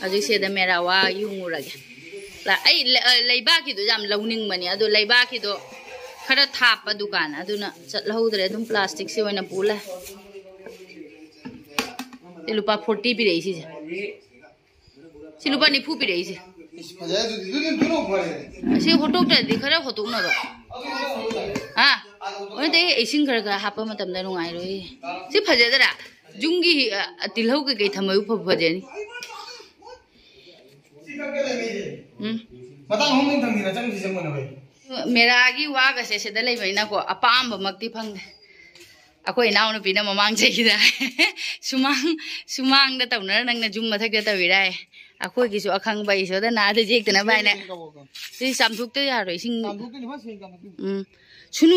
ꯍꯧꯖꯤꯛꯁꯤꯗ ꯃꯦꯔꯥ ꯋꯥ ꯌꯨꯡꯉꯨꯔꯒꯦ꯫ ꯂ-, ꯑꯩ ꯂ-, ꯑ, ꯂꯩꯕꯥꯛꯀꯤꯗꯣ ꯌꯥꯝ ꯂꯧꯅꯤꯡꯕꯅꯦ, ꯑꯗꯣ ꯂꯩꯕꯥꯛꯀꯤꯗꯣ ꯈꯔ ꯊꯥꯞꯄ ꯗꯨꯀꯥꯟ, ꯑꯗꯨꯅ ꯆꯠꯍꯧꯗ꯭ꯔꯦ꯫ ꯑꯗꯨꯝ ꯄ꯭ꯂꯥꯁꯇꯤꯛꯁꯤ ꯑꯣꯏꯅ ꯄꯨ ꯂꯥꯛꯑꯦ꯫ ꯁꯤ ꯂꯨꯄꯥ ꯐꯣꯔꯇꯤ ꯄꯤꯔꯛꯏ ꯁꯤꯁꯦ꯫ ꯁꯤ ꯂꯨꯄꯥ ꯅꯤꯐꯨ ꯄꯤꯔꯛꯏꯁꯦ꯫ ꯏꯁ, ꯐꯖꯩ ꯑꯗꯨꯗꯤ꯫ ꯑꯗꯨꯗꯤ ꯑꯗꯨꯅ ꯐꯔꯦ꯫ ꯑꯁꯤ ꯍꯣꯠꯇꯣꯛꯇ꯭ꯔꯗꯤ ꯈꯔ ꯍꯣꯠꯇꯣꯛꯅꯕ꯫ ꯑꯗꯨꯗꯤ ꯑꯗꯨꯝ ꯐꯔꯦ꯫ ꯍꯥ? ꯑꯗꯨꯗꯤ ꯑꯗꯨꯝ ꯐꯔꯦ꯫ ꯏꯁꯤꯡ ꯈꯔ ꯈꯔ ꯍꯥꯞꯄ ꯃꯇꯝꯗ ꯅꯨꯡꯉꯥꯏꯔꯣꯏꯌꯦ꯫ ꯁꯤ ꯐꯖꯗ꯭ꯔꯥ? ꯌꯨꯝꯒꯤ, ꯑ, ꯇꯤꯜꯍꯧ ꯀꯩꯀꯩ ꯊꯝꯕꯕꯨ ꯐꯕꯨ ꯐꯖꯅꯤ꯫ ꯁꯤ ꯈꯛꯇ ꯂꯩꯔꯤꯁꯦ꯫ ꯎꯝ꯫ ꯃꯇꯥꯡ ꯑꯍꯨꯝ ꯊꯝꯈꯤꯅ ꯆꯪꯁꯤ ꯆꯪꯉꯣꯅ ꯚꯥꯏ꯫ ꯃꯦꯔꯥꯒꯤ ꯋꯥꯒꯁꯦ ꯁꯤꯗ ꯂꯩꯕꯅꯤꯅꯀꯣ, ꯑꯄꯥꯝꯕꯃꯛꯇꯤ ꯐꯪꯗꯦ꯫ ꯑꯩꯈꯣꯏ ꯏꯅꯥꯎꯅꯨꯄꯤꯅ ꯃꯃꯥꯡ ꯆꯍꯤꯗ ꯁꯨꯃꯥꯡ, ꯁꯨꯃꯥꯡꯗ ꯇꯧꯅꯔ ꯅꯪꯅ ꯌꯨꯝ ꯃꯊꯛꯇ ꯇꯧꯔꯤꯔꯥꯏ? ꯑꯩꯈꯣꯏꯒꯤꯁꯨ ꯑꯈꯪꯕ ꯏꯁꯣꯔꯗ ꯅꯥꯗ ꯌꯦꯛꯇꯅꯕ ꯍꯥꯏꯅ꯫ ꯁꯤ ꯆꯥꯝꯊꯣꯛꯇ ꯌꯥꯔꯣꯏ, ꯏꯁꯤꯡ꯫ ꯆꯥꯝꯊꯣꯛꯇꯣꯏꯅꯤ, ꯃꯥ ꯁꯦꯡ ꯆꯥꯝꯊꯣꯛꯇꯣꯏꯅꯤ꯫ ꯎꯝ꯫ ꯁꯨꯅꯨ꯫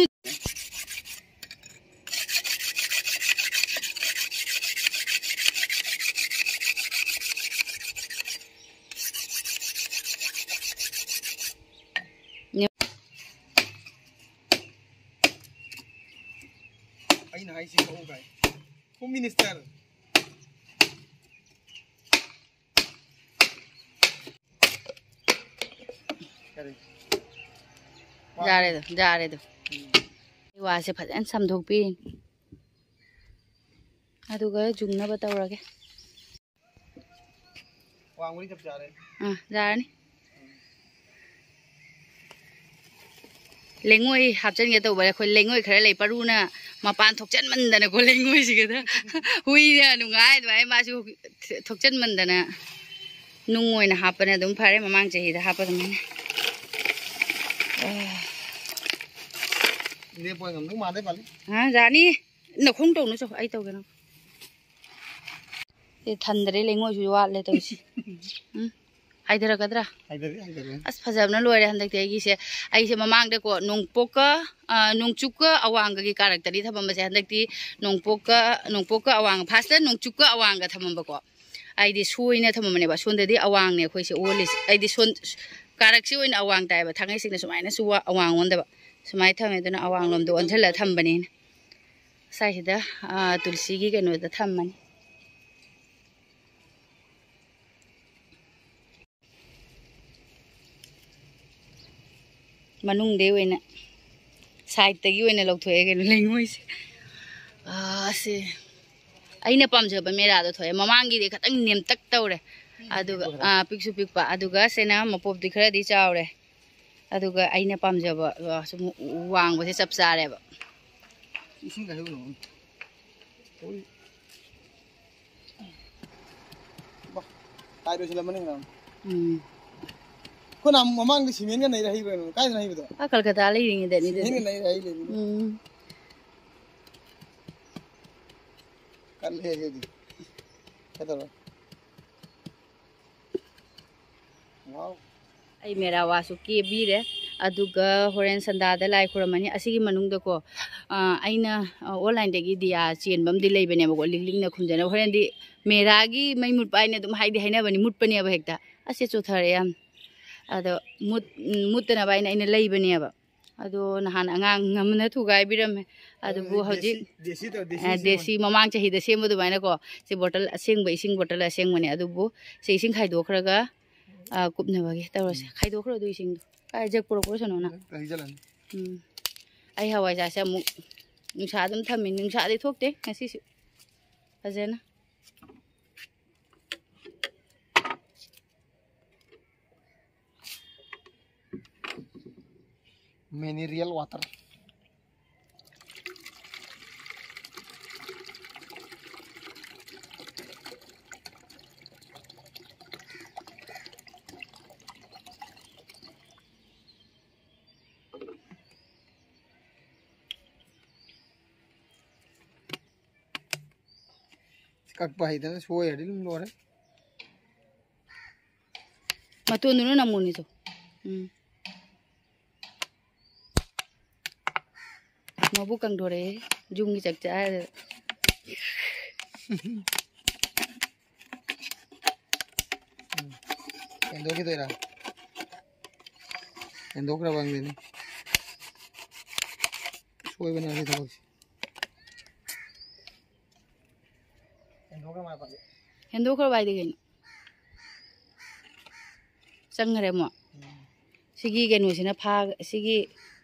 ꯑꯩꯅ ꯍꯥꯏꯁꯤ ꯀꯛꯎ ꯀꯥꯏ꯫ Home minister. ꯀꯔꯤ? ꯌꯥꯔꯦꯗꯣ, ꯌꯥꯔꯦꯗꯣ꯫ ꯎꯝ꯫ ꯑꯩ ꯋꯥꯁꯦ ꯐꯖꯅ ꯆꯥꯝꯊꯣꯛꯄꯤꯔꯤꯅꯤ꯫ ꯑꯗꯨꯒ ꯌꯨꯡꯅꯕ ꯇꯧꯔꯒꯦ꯫ ꯋꯥꯡꯕꯗꯤ ꯆꯞ ꯆꯥꯔꯦ꯫ ꯑꯥ, ꯌꯥꯔꯅꯤ꯫ ꯂꯩꯉꯣꯏ ꯍꯥꯞꯆꯤꯟꯒꯦ ꯇꯧꯕ, ꯑꯩꯈꯣꯏ ꯂꯩꯉꯣꯏ ꯈꯔ ꯂꯩ, ꯄꯔꯨꯅ ꯃꯄꯥꯟ ꯊꯣꯛꯆꯟꯃꯟꯗꯅꯀꯣ, ꯂꯩꯉꯣꯏꯁꯤꯒꯗ ꯍꯨꯏꯅ ꯅꯨꯡꯉꯥꯏ ꯑꯗꯨꯃꯥꯏꯅ ꯃꯥꯁꯨ ꯊꯣꯛꯆꯟꯃꯟꯗꯅ ꯅꯨꯡ ꯑꯣꯏꯅ ꯍꯥꯞꯄꯅ ꯑꯗꯨꯝ ꯐꯔꯦ, ꯃꯃꯥꯡ ꯆꯍꯤꯗ ꯍꯥꯞꯄ ꯑꯗꯨꯃꯥꯏꯅ꯫ ꯑꯦ꯫ ꯂꯦꯞꯄ ꯉꯝꯗꯧ ꯃꯥꯟꯗꯦ, ꯄꯥꯜꯂꯤ꯫ ꯑ, ꯌꯥꯅꯤ꯫ ꯅꯈꯣꯡ ꯇꯧꯅꯨ, ꯆꯣ, ꯑꯩ ꯇꯧꯒꯦ ꯅꯪ꯫ ꯁꯤ ꯊꯟꯗ꯭ꯔꯦ, ꯂꯩꯉꯣꯏꯁꯨ ꯋꯥꯠꯂꯦ ꯇꯧꯔꯤꯁꯤ꯫ ꯎꯝ꯫ ꯍꯥꯏꯊꯔꯛꯀꯗ꯭ꯔꯥ? ꯍꯥꯏꯊꯔꯦ, ꯍꯥꯏꯊꯔꯦ꯫ ꯑꯁ, ꯐꯖꯕꯅ ꯂꯣꯏꯔꯦ ꯍꯟꯗꯛꯇꯤ ꯑꯩꯒꯤꯁꯦ꯫ ꯑꯩꯁꯦ ꯃꯃꯥꯡꯗꯀꯣ ꯅꯣꯡꯄꯣꯛꯀ, ꯑ, ꯅꯣꯡꯆꯨꯞꯀ ꯑꯋꯥꯡꯒꯒꯤ ꯀꯥꯔꯛꯇꯗꯤ ꯊꯝꯃꯝꯕꯁꯦ, ꯍꯟꯗꯛꯇꯤ ꯅꯣꯡꯄꯣꯛꯀ, ꯅꯣꯡꯄꯣꯛꯀ ꯑꯋꯥꯡ, ꯐꯥꯔꯁꯇ ꯅꯣꯡꯆꯨꯞꯀ ꯑꯋꯥꯡꯒ ꯊꯝꯃꯝꯕꯀꯣ꯫ ꯑꯩꯗꯤ ꯁꯣꯏꯅ ꯊꯝꯃꯝꯕꯅꯦꯕ꯫ ꯁꯣꯝꯗꯗꯤ ꯑꯋꯥꯡꯅꯦ ꯑꯩꯈꯣꯏꯁꯦ ꯑꯣꯜꯂꯤꯁꯦ꯫ ꯑꯩꯗꯤ ꯁꯣꯟ-, ꯀꯥꯔꯛꯁꯤ ꯑꯣꯏꯅ ꯑꯋꯥꯡ ꯇꯥꯏꯌꯦꯕ꯫ ꯊꯥꯡꯒꯩ ꯁꯦꯡꯅ ꯁꯨꯃꯥꯏꯅꯁꯨ ꯋꯥ-, ꯑꯋꯥꯡ ꯑꯣꯟꯗꯕ꯫ ꯁꯨꯃꯥꯏꯅ ꯊꯝꯃꯦ꯫ ꯑꯗꯨꯅ ꯑꯋꯥꯡꯂꯣꯝꯗ ꯑꯣꯟꯁꯤꯜꯂꯒ ꯊꯝꯕꯅꯤꯅ꯫ ꯁ꯭ꯋꯥꯏꯁꯤꯗ, ꯑ, ꯇꯨꯜꯁꯤꯒꯤ ꯀꯩꯅꯣꯗ ꯊꯝꯃꯅꯤ꯫ ꯃꯅꯨꯡꯗꯩ ꯑꯣꯏꯅ, ꯁꯥꯏꯠꯇꯒꯤ ꯑꯣꯏꯅ ꯂꯧꯊꯣꯛꯑꯦ ꯀꯩꯅꯣ, ꯂꯩꯉꯣꯏꯁꯦ꯫ ꯑꯥ, ꯁꯤ ꯑꯩꯅ ꯄꯥꯝꯖꯕ ꯃꯦꯔꯥꯗꯣ ꯊꯣꯛꯑꯦ꯫ ꯃꯃꯥꯡꯒꯤꯗꯤ ꯈꯤꯇꯪ ꯅꯦꯝꯇꯛ ꯇꯧꯔꯦ, ꯑꯗꯨꯒ, ꯑꯥ, ꯄꯤꯛꯁꯨ ꯄꯤꯛꯄ, ꯑꯗꯨꯒ ꯁꯤꯅ ꯃꯄꯣꯞꯇꯤ ꯈꯔꯗꯤ ꯆꯥꯎꯔꯦ, ꯑꯗꯨꯒ ꯑꯩꯅ ꯄꯥꯝꯖꯕ, ꯑꯥ, ꯁꯨꯝ ꯋꯥꯡꯕꯁꯦ ꯆꯞ ꯆꯥꯔꯦꯕ꯫ ꯏꯁꯤꯡ ꯈꯔ ꯍꯩꯔꯨꯅꯨ꯫ ꯍꯣꯏ꯫ ꯕꯥ, ꯇꯥꯏꯠ ꯑꯣꯏꯁꯤꯜꯂꯝꯃꯅꯤ ꯀꯩꯅꯣ꯫ ꯎꯝ꯫ ꯑꯩꯈꯣꯏꯅ ꯃꯃꯥꯡꯗ ꯁꯤꯃꯦꯟꯒ ꯅꯩꯔ ꯍꯩꯕ ꯀꯩꯅꯣ? ꯀꯥꯏꯗꯅꯣ ꯍꯩꯕꯗꯣ? ꯑꯥ, ꯀꯜꯀꯇꯥ ꯂꯩꯔꯤꯉꯩꯗꯅꯤ ꯑꯗꯨꯗꯤ꯫ ꯁꯤꯃꯦꯟꯒ ꯅꯩꯔ ꯍꯩ ꯂꯩꯕꯅꯤ꯫ ꯎꯝ꯫ ꯀꯜꯂꯦ ꯑꯗꯨꯗꯤ꯫ ꯀꯩꯗꯧꯔꯦ? ꯋꯥꯎ꯫ ꯑꯩ ꯃꯦꯔꯥ ꯋꯥꯁꯁꯨ ꯀꯦꯕꯤꯔꯦ꯫ ꯑꯗꯨꯒ ꯍꯣꯔꯦꯟ ꯁꯟꯗꯥꯗ ꯂꯥꯏ ꯈꯨꯔꯝꯃꯅꯤ꯫ ꯑꯁꯤꯒꯤ ꯃꯅꯨꯡꯗꯀꯣ, ꯑ, ꯑꯩꯅ, ꯑ, ꯑꯣꯟꯂꯥꯏꯟꯗꯒꯤ ꯗꯤꯌꯥ ꯆꯦꯟꯕ ꯑꯃꯗꯤ ꯂꯩꯕꯅꯦꯕꯀꯣ, ꯂꯤꯛ ꯂꯤꯛꯅ ꯈꯨꯝꯖꯅꯕ꯫ ꯍꯣꯔꯦꯟꯗꯤ ꯃꯦꯔꯥꯒꯤ ꯃꯩ ꯃꯨꯠꯄ ꯍꯥꯏꯅ ꯑꯗꯨꯝ ꯍꯥꯏꯗꯤ ꯍꯥꯏꯅꯕꯅꯤ, ꯃꯨꯠꯄꯅꯦꯕ ꯍꯦꯛꯇ꯫ ꯑꯁ, ꯆꯣꯠꯊꯔꯦ ꯌꯥꯝ꯫ ꯑꯗꯣ ꯃꯨꯠ-, ꯃꯨꯠꯇꯅꯕ ꯍꯥꯏꯅ ꯑꯩꯅ ꯂꯩꯕꯅꯦꯕ꯫ ꯑꯗꯣ ꯅꯍꯥꯟ ꯑꯉꯥꯡ ꯑꯃꯅ ꯊꯨꯒꯥꯏꯕꯤꯔꯝꯃꯦ꯫ ꯑꯗꯨꯕꯨ ꯑꯗꯨꯗꯤ ꯍꯧꯖꯤꯛ, ꯗꯦꯁꯤ, ꯗꯦꯁꯤ ꯇꯧ-, ꯗꯦꯁꯤ ꯑ, ꯏꯁꯤꯡ ꯗꯦꯁꯤ ꯑꯣꯏꯅ꯫ ꯃꯃꯥꯡ ꯆꯍꯤꯗ ꯁꯦꯝꯕ ꯑꯗꯨꯃꯥꯏꯅꯀꯣ, ꯁꯤ ꯕꯣꯇꯜ ꯑꯁꯦꯡꯕ, ꯏꯁꯤꯡ ꯕꯣꯇꯜ ꯑꯁꯦꯡꯕꯅꯦ꯫ ꯑꯗꯨꯕꯨ ꯁꯤ ꯏꯁꯤꯡ ꯈꯥꯏꯗꯣꯛꯈ꯭ꯔꯒ, ꯑ, ꯀꯨꯞꯅꯕꯒꯤ ꯇꯧꯔꯁꯦ꯫ ꯎꯝ꯫ ꯈꯥꯏꯗꯣꯛꯈ꯭ꯔꯣ ꯑꯗꯨ ꯏꯁꯤꯡꯗꯣ꯫ ꯀꯥꯏ ꯖꯛ ꯄꯨꯔꯛꯄ꯭ꯔꯣ ꯁꯣꯅꯣꯅ? ꯍꯩꯖꯜꯂꯅꯤ꯫ ꯎꯝ꯫ ꯑꯩ ꯍꯋꯥꯏꯖꯥꯔꯁꯦ ꯑꯃꯨꯛ ꯅꯨꯡꯁꯥ ꯑꯗꯨꯝ ꯊꯝꯃꯤ꯫ ꯅꯨꯡꯁꯥꯗꯤ ꯊꯣꯛꯇꯦ ꯉꯁꯤꯁꯨ ꯐꯖꯅ꯫ Mineral water. ꯀꯛꯄ ꯍꯩꯇꯅ ꯁꯣꯏꯔꯗꯤ ꯑꯗꯨꯝ ꯂꯣꯏꯔꯦ꯫ ꯃꯇꯣꯟꯗꯨꯅ ꯅꯝꯃꯨꯅꯦ ꯇꯨ꯫ ꯎꯝ꯫ ꯃꯕꯨꯛ ꯀꯪꯗꯣꯔꯛꯑꯦ꯫ ꯌꯨꯝꯒꯤ ꯆꯥꯛ ꯆꯥꯔ꯫ ꯎꯝ꯫ ꯍꯦꯟꯗꯣꯛꯈꯤꯗꯣꯏꯔꯥ? ꯍꯦꯟꯗꯣꯛꯈ꯭ꯔꯕ ꯈꯪꯗꯦꯅꯦ꯫ ꯁꯣꯏꯕꯅꯦ ꯑꯁꯤ ꯊꯕꯛꯁꯦ꯫ ꯍꯦꯟꯗꯣꯛꯈ꯭ꯔꯕ ꯍꯥꯏꯗꯤ ꯀꯩꯅꯣ? ꯆꯪꯈ꯭ꯔꯦ ꯑꯃꯨꯛ꯫ ꯎꯝ꯫ ꯁꯤꯒꯤ ꯀꯩꯅꯣꯁꯤꯅ ꯐꯥ ꯁꯤꯒꯤ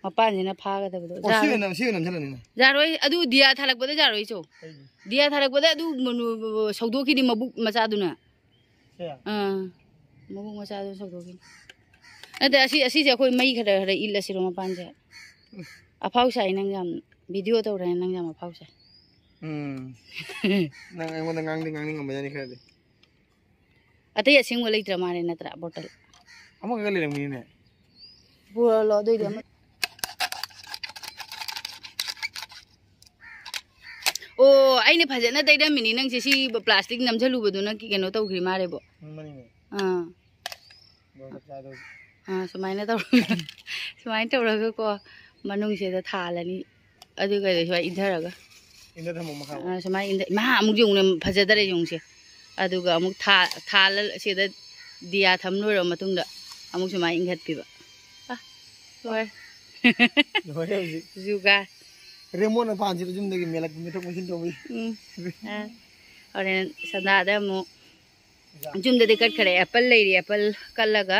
ꯃꯄꯥꯟꯁꯤꯅ ꯐꯥꯒꯗꯕꯗꯣ꯫ ꯑꯣ, ꯁꯤ ꯖꯥꯔꯣꯏ꯫ ꯑꯣꯏꯅ ꯁꯤ ꯑꯣꯏꯅ ꯅꯝꯁꯤꯜꯂꯅꯤꯅꯦ꯫ ꯖꯥꯔꯣꯏ, ꯑꯗꯨ ꯗꯤꯌꯥ ꯊꯥꯂꯛꯄꯗ ꯖꯥꯔꯣꯏ ꯆꯣ꯫ ꯀꯩꯒꯤ? ꯗꯤꯌꯥ ꯊꯥꯂꯛꯄꯗ ꯑꯗꯨ ꯃꯅꯨ-, ꯁꯧꯗꯣꯛꯈꯤꯅꯤ ꯃꯕꯨꯛ ꯃꯆꯥꯗꯨꯅ꯫ ꯁꯦ? ꯑꯥ, ꯃꯕꯨꯛ ꯃꯆꯥꯗꯨꯅ ꯁꯧꯗꯣꯛꯈꯤꯅꯤ꯫ ꯅꯠꯇꯦ, ꯑꯁꯤ, ꯑꯁꯤꯁꯦ ꯑꯩꯈꯣꯏ ꯃꯩ ꯈꯔ ꯈꯔ ꯏꯜꯂꯁꯤꯔꯣ ꯃꯄꯥꯟꯁꯦ? ꯑꯐꯥꯎ ꯁꯥꯏ ꯅꯪ ꯌꯥꯝ꯫ ꯚꯤꯗꯤꯑꯣ ꯇꯧꯔꯦ ꯅꯪ ꯌꯥꯝ ꯑꯐꯥꯎ ꯁꯥꯏ꯫ ꯎꯝ꯫ ꯅꯪ ꯑꯩꯉꯣꯟꯗ ꯉꯥꯡꯗꯤ ꯉꯥꯡꯅꯤꯡꯉꯝꯕ ꯌꯥꯅꯤ ꯈꯔꯗꯤ꯫ ꯑꯇꯩ ꯑꯁꯦꯡꯕ ꯂꯩꯇ꯭ꯔ ꯃꯥꯜꯂꯦ ꯅꯠꯇ꯭ꯔꯥ, ꯕꯣꯇꯜ? ꯑꯃꯈꯛꯇ ꯂꯩꯔꯝꯒꯅꯤꯅꯦ꯫ ꯄꯨꯔꯛꯑꯣ ꯑꯗꯨꯏꯗꯤ ꯑꯃ꯫ ꯑꯣ, ꯑꯩꯅ ꯐꯖꯅ ꯇꯩꯔꯝꯃꯤꯅꯤ ꯅꯪꯁꯦ, ꯁꯤ ꯄ꯭ꯂꯥꯁꯇꯤꯛ ꯅꯝꯁꯤꯜꯂꯨꯕꯗꯨꯅ ꯀꯩꯅꯣ ꯇꯧꯈ꯭ꯔꯤ ꯃꯥꯜꯂꯦꯕꯣ꯫ ꯎꯝ, ꯃꯅꯤꯡꯅꯦ꯫ ꯑꯥ꯫ ꯃꯣꯔꯣꯛ ꯆꯥꯗꯧꯁꯦ꯫ ꯑꯥ, ꯁꯨꯃꯥꯏꯅ ꯇꯧꯔꯒ, ꯁꯨꯃꯥꯏꯅ ꯇꯧꯔꯒꯀꯣ, ꯃꯅꯨꯡꯁꯤꯗ ꯊꯥꯜꯂꯅꯤ꯫ ꯑꯗꯨꯒ ꯁꯨꯃꯥꯏꯅ ꯏꯟꯊꯔꯒ꯫ ꯏꯟꯊ ꯊꯝꯃꯣ ꯃꯈꯥꯗ꯫ ꯑꯥ, ꯁꯨꯃꯥꯏꯅ ꯏꯟꯊ-, ꯏꯃꯥ, ꯑꯃꯨꯛ ꯌꯦꯡꯉꯨꯅꯦ, ꯐꯖꯗꯔꯦ ꯌꯦꯡꯉꯨꯁꯦ꯫ ꯑꯗꯨꯒ ꯑꯃꯨꯛ ꯊꯥ-, ꯊꯥꯜꯂ ꯁꯤꯗ ꯗꯤꯌꯥ ꯊꯝ ꯂꯣꯏꯔꯕ ꯃꯇꯨꯡꯗ ꯑꯃꯨꯛ ꯁꯨꯃꯥꯏꯅ ꯏꯟꯈꯠꯄꯤꯕ꯫ ꯑꯥ, ꯂꯣꯏꯔꯦ꯫ ꯂꯣꯏꯔꯦ ꯍꯧꯖꯤꯛ꯫ ꯖꯨꯒꯥ꯫ ꯔꯦꯃꯣꯟꯅ ꯐꯥꯟꯁꯤꯗ ꯌꯨꯝꯗꯒꯤ ꯃꯦꯜꯂꯛꯄ ꯃꯦꯊꯣꯛ ꯃꯦꯟꯁꯤꯟ ꯇꯧꯕꯩ꯫ ꯎꯝ꯫ ꯑꯥ꯫ ꯍꯣꯔꯦꯟ ꯁꯟꯗꯥꯗ ꯑꯃꯨꯛ ꯌꯨꯝꯗꯗꯤ ꯀꯠꯈꯔꯦ꯫ ꯑꯦꯄꯜ ꯂꯩꯔꯤ, ꯑꯦꯄꯜ ꯀꯠꯂꯒ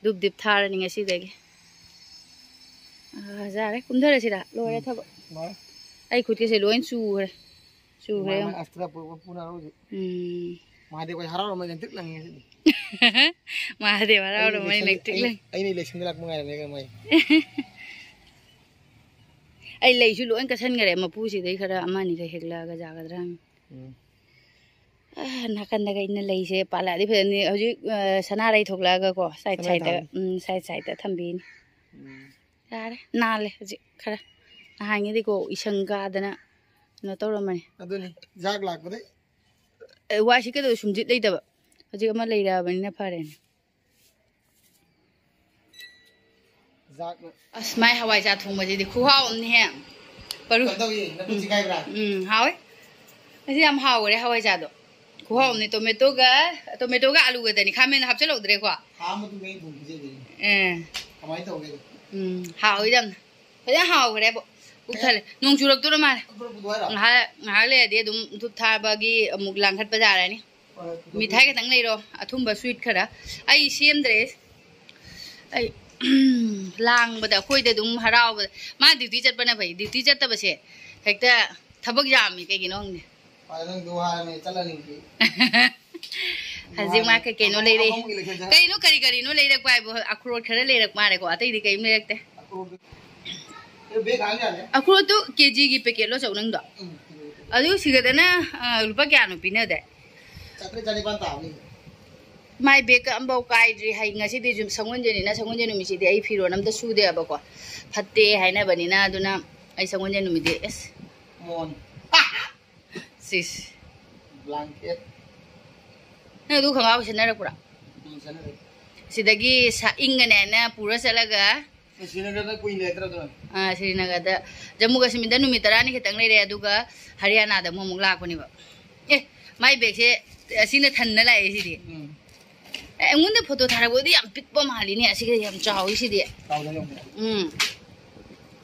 ꯗꯨꯞ ꯗꯤꯞ ꯊꯥꯔꯅꯤ ꯉꯁꯤꯗꯒꯤ꯫ ꯑꯥ, ꯌꯥꯔꯦ, ꯀꯨꯝꯊꯔꯁꯤꯔꯥ? ꯂꯣꯏꯔꯦ ꯎꯝ꯫ ꯊꯕꯛ꯫ ꯂꯣꯏꯔꯦ꯫ ꯑꯩ ꯈꯨꯠꯀꯤꯁꯦ ꯂꯣꯏ ꯆꯨꯈ꯭ꯔꯦ꯫ ꯆꯨꯈ꯭ꯔꯦ ꯃꯥ-, ꯌꯦꯡꯉꯨ꯫ ꯃꯥ ꯑꯁꯇ꯭ꯔ ꯄꯨꯔꯛꯄ ꯄꯨꯅꯔꯣ ꯍꯧꯖꯤꯛ꯫ ꯎꯝ꯫ ꯃꯍꯥꯗꯦꯕ ꯍꯣꯏ ꯍꯔꯥꯎꯔꯝꯃꯅꯤ, ꯂꯦꯡꯇ꯭ꯔꯤꯛ ꯂꯪꯉꯤ ꯉꯁꯤꯗꯤ꯫ ꯃꯍꯥꯗꯦꯕ ꯍꯔꯥꯎꯔꯝꯃꯅꯤ, ꯑꯩꯅ ꯂꯦꯡꯇ꯭ꯔꯤꯛ ꯂꯪꯉꯤ꯫ ꯑꯩꯅ ꯂꯦꯛꯁꯟꯗ ꯂꯥꯛꯄ ꯉꯥꯏꯔꯝꯃꯦ ꯀꯩꯅꯣ ꯃꯥꯏ꯫ ꯑꯩ ꯂꯩꯁꯨ ꯂꯣꯏ ꯀꯠꯁꯟꯈꯔꯦ, ꯃꯄꯨꯁꯤꯗꯩ ꯈꯔ ꯑꯃ ꯑꯅꯤꯒ ꯍꯦꯛꯂꯛꯑꯒ ꯌꯥꯒꯗ꯭ꯔꯥ ꯍꯪꯉꯤ꯫ ꯎꯝ꯫ ꯑꯥ, ꯅꯥꯀꯟꯗꯒ ꯑꯩꯅ ꯂꯩꯁꯦ ꯄꯥꯜꯂꯛꯑꯗꯤ ꯐꯖꯅꯤ꯫ ꯍꯧꯖꯤꯛ, ꯑ, ꯁꯅꯥꯔꯩ ꯊꯣꯛꯂꯛꯑꯒꯀꯣ, side ꯁꯅꯥꯔꯩ sideꯇ, ꯊꯥꯔꯦ꯫ ꯎꯝ, side sideꯇ ꯊꯝꯕꯤꯅꯤ꯫ ꯎꯝ꯫ ꯌꯥꯔꯦ, ꯅꯥꯜꯂꯦ ꯍꯧꯖꯤꯛ ꯈꯔ꯫ ꯅꯍꯥꯟꯒꯤꯗꯤꯀꯣ, ꯏꯁꯪ ꯀꯥꯗꯅ ꯀꯩꯅꯣ ꯇꯧꯔꯝꯕꯅꯤ꯫ ꯑꯗꯨꯅꯤ, ꯖꯥꯛ ꯂꯥꯛꯄꯗꯩ꯫ ꯑꯦ, ꯋꯥꯏ ꯁꯤꯠꯀꯗꯧ ꯁꯨꯝꯖꯤꯠ ꯂꯩꯇꯕ꯫ ꯍꯧꯖꯤꯛ ꯑꯃ ꯂꯩꯔꯛꯑꯕꯅꯤꯅ ꯐꯔꯦꯅꯦ꯫ ꯖꯥꯛꯅ꯫ ꯑꯁ, ꯃꯥꯏ ꯍꯋꯥꯏꯖꯥꯔ ꯊꯣꯡꯕꯁꯤꯗꯤ ꯈꯨꯍꯥꯎ ꯑꯃꯅꯤꯍꯦ꯫ ꯄꯔꯨ-, ꯀꯩꯅꯣ ꯇꯧꯏ, ꯅꯪ ꯎꯝ꯫ ꯆꯤꯛꯈꯥꯏꯕ꯭ꯔꯥ? ꯎꯝ, ꯍꯥꯎꯋꯦ꯫ ꯉꯁꯤ ꯌꯥꯝ ꯍꯥꯎꯈꯔꯦ ꯍꯋꯥꯏꯖꯥꯔꯗꯣ꯫ ꯈꯨꯍꯥꯎ ꯑꯃꯅꯤ꯫ ꯇꯣꯃꯦꯇꯣꯒ, ꯇꯣꯃꯦꯇꯣꯒ ꯑꯂꯨꯒꯗꯅꯤ꯫ ꯈꯥꯃꯦꯟ ꯍꯥꯞꯆꯤꯜꯍꯧꯗ꯭ꯔꯦꯀꯣ꯫ ꯊꯥ ꯑꯃ ꯃꯇꯨꯡꯗ ꯑꯩ ꯊꯣꯡ ꯄꯤꯖꯗꯣꯏꯅꯤ꯫ ꯑꯦ꯫ ꯀꯃꯥꯏꯅ ꯇꯧꯒꯦꯗꯣ? ꯎꯝ, ꯍꯥꯎꯋꯤ ꯌꯥꯝꯅ꯫ ꯐꯖꯅ ꯍꯥꯎꯈ꯭ꯔꯦꯕꯣ꯫ ꯄꯨꯛ ꯊꯜꯂꯦ꯫ ꯅꯣꯡ ꯆꯨꯔꯛꯇꯣꯔ ꯃꯥꯜꯂꯦ꯫ ꯄꯨꯗꯣꯏꯔꯣ? ꯉꯥꯏꯍꯥꯛ, ꯉꯥꯏꯍꯥꯛ ꯂꯩꯔꯗꯤ ꯑꯗꯨꯝ ꯙꯨꯞ ꯊꯥꯕꯒꯤ ꯑꯃꯨꯛ ꯂꯥꯡꯈꯠꯄ ꯌꯥꯔꯅꯤ꯫ ꯍꯣꯏ, ꯄꯨꯗꯣꯏ꯫ ꯃꯤꯊꯥꯏ ꯈꯛꯇꯪ ꯂꯩꯔꯣ, ꯑꯊꯨꯝꯕ sweet ꯈꯔ꯫ ꯑꯩ ꯁꯦꯝꯗ꯭ꯔꯦ꯫ ꯑꯩ ꯂꯥꯡꯕꯗ ꯑꯩꯈꯣꯏꯗ ꯑꯗꯨꯝ ꯍꯔꯥꯎꯕꯗ꯫ ꯃꯥ ꯗ꯭ꯌꯨꯇꯤ ꯆꯠꯄꯅ ꯐꯩ꯫ ꯗ꯭ꯌꯨꯇꯤ ꯆꯠꯇꯕꯁꯦ ꯍꯦꯛꯇ ꯊꯕꯛ ꯌꯥꯝꯃꯤ, ꯀꯩꯒꯤꯅꯣ ꯈꯪꯗꯦ꯫ ꯍꯣꯏ, ꯅꯪꯗꯨ ꯍꯥꯏꯔꯝꯃꯦ, ꯆꯠꯂꯅꯤ ꯍꯧꯖꯤꯛ꯫ ꯍꯧꯖꯤꯛ ꯃꯥ ꯀꯩ ꯀꯩꯅꯣ ꯂꯩꯔꯛꯏ꯫ ꯑꯃꯨꯛ election ꯆꯪꯉꯛ- ꯀꯩꯅꯣ, ꯀꯔꯤ ꯀꯔꯤꯅꯣ ꯂꯩꯔꯛꯄ ꯍꯥꯏꯕꯨ? ꯑꯈ꯭ꯔꯣꯠ ꯈꯔ ꯂꯩꯔꯛ ꯃꯥꯜꯂꯦꯀꯣ, ꯑꯇꯩꯗꯤ ꯀꯔꯤꯝ ꯂꯩꯔꯛꯇꯦ꯫ ꯑꯈ꯭ꯔꯣꯠ-, ꯑꯦ, bag ꯍꯥꯡ ꯌꯥꯅꯤ? ꯑꯈ꯭ꯔꯣꯠꯇꯨ ꯀꯦꯖꯤꯒꯤ packet ꯂꯣ, ꯆꯧ, ꯅꯪꯗꯣ? ꯎꯝ, ꯀꯤꯂꯣ꯫ ꯑꯗꯨ ꯁꯤꯒꯗꯅ, ꯑ, ꯂꯨꯄꯥ ꯀꯌꯥꯅꯣ ꯄꯤꯅꯗꯦ? ꯆꯥꯇ꯭ꯔꯦꯠ ꯆꯥꯅꯤꯄꯥꯟ ꯇꯥꯕꯅꯤ꯫ ꯃꯥꯏ bag ꯑꯝꯐꯥꯎ ꯀꯥꯏꯗ꯭ꯔꯤ꯫ ꯍꯌꯦꯡ, ꯉꯁꯤꯗꯤ ꯁꯒꯣꯜꯁꯦꯟꯅꯤꯅ, ꯁꯒꯣꯜꯁꯦꯟ ꯅꯨꯃꯤꯠꯁꯤꯗꯤ ꯑꯩ ꯐꯤꯔꯣꯜ ꯑꯝꯇ ꯁꯨꯗꯦꯕꯀꯣ, ꯐꯠꯇꯦ ꯍꯥꯏꯅꯕꯅꯤꯅ꯫ ꯑꯗꯨꯅ ꯑꯩ ꯁꯒꯣꯜꯁꯦꯟ ꯅꯨꯃꯤꯠꯇꯤ ꯑꯁ꯫ ꯃꯣꯟ꯫ ꯁꯤꯁ꯫ Blanket꯫ ꯅꯪ ꯑꯗꯨ ꯈꯣꯡꯒ꯭ꯔꯥꯎ ꯁꯦꯠꯅꯔꯛꯄ꯭ꯔꯥ? ꯎꯝ, ꯁꯦꯠꯅꯔꯛꯑꯦ꯫ ꯁꯤꯗꯒꯤ ꯁ-, ꯏꯪꯒꯅꯦꯅ ꯄꯨꯔ ꯆꯠꯂꯒ꯫ ꯑꯦ, ꯁ꯭ꯔꯤꯅꯒꯔꯗ ꯀꯨꯏꯅ ꯂꯩꯔꯛꯇ꯭ꯔꯥ ꯑꯗꯨꯅ? ꯑꯥ, ꯁ꯭ꯔꯤꯅꯒꯔꯗ꯫ ꯖꯝꯃꯨ ꯀꯥꯁꯃꯤꯔꯗ ꯅꯨꯃꯤꯠ ꯇꯔꯥꯅꯤ ꯈꯛꯇꯪ ꯂꯩꯔꯦ, ꯑꯗꯨꯒ ꯍꯔꯤꯌꯥꯅꯥꯗ ꯑꯃꯨꯛ, ꯑꯃꯨꯛ ꯂꯥꯛꯄꯅꯦꯕ꯫ ꯑꯦ, ꯃꯥꯏ bag ꯁꯦ ꯑꯁꯤꯅ ꯊꯟꯅ ꯂꯥꯛꯑꯦ ꯁꯤꯗꯤ꯫ ꯎꯝ꯫ ꯑꯦ, ꯑꯩꯉꯣꯟꯗ photo ꯊꯥꯔꯛꯄꯗꯤ ꯌꯥꯝ ꯄꯤꯛꯄ ꯃꯥꯜꯂꯤꯅꯦ, ꯑꯁꯤꯒ ꯌꯥꯝ ꯆꯥꯎꯋꯤ ꯁꯤꯗꯤ꯫ ꯆꯥꯎꯗꯕ ꯌꯥꯝ ꯂꯩ꯫ ꯎꯝ꯫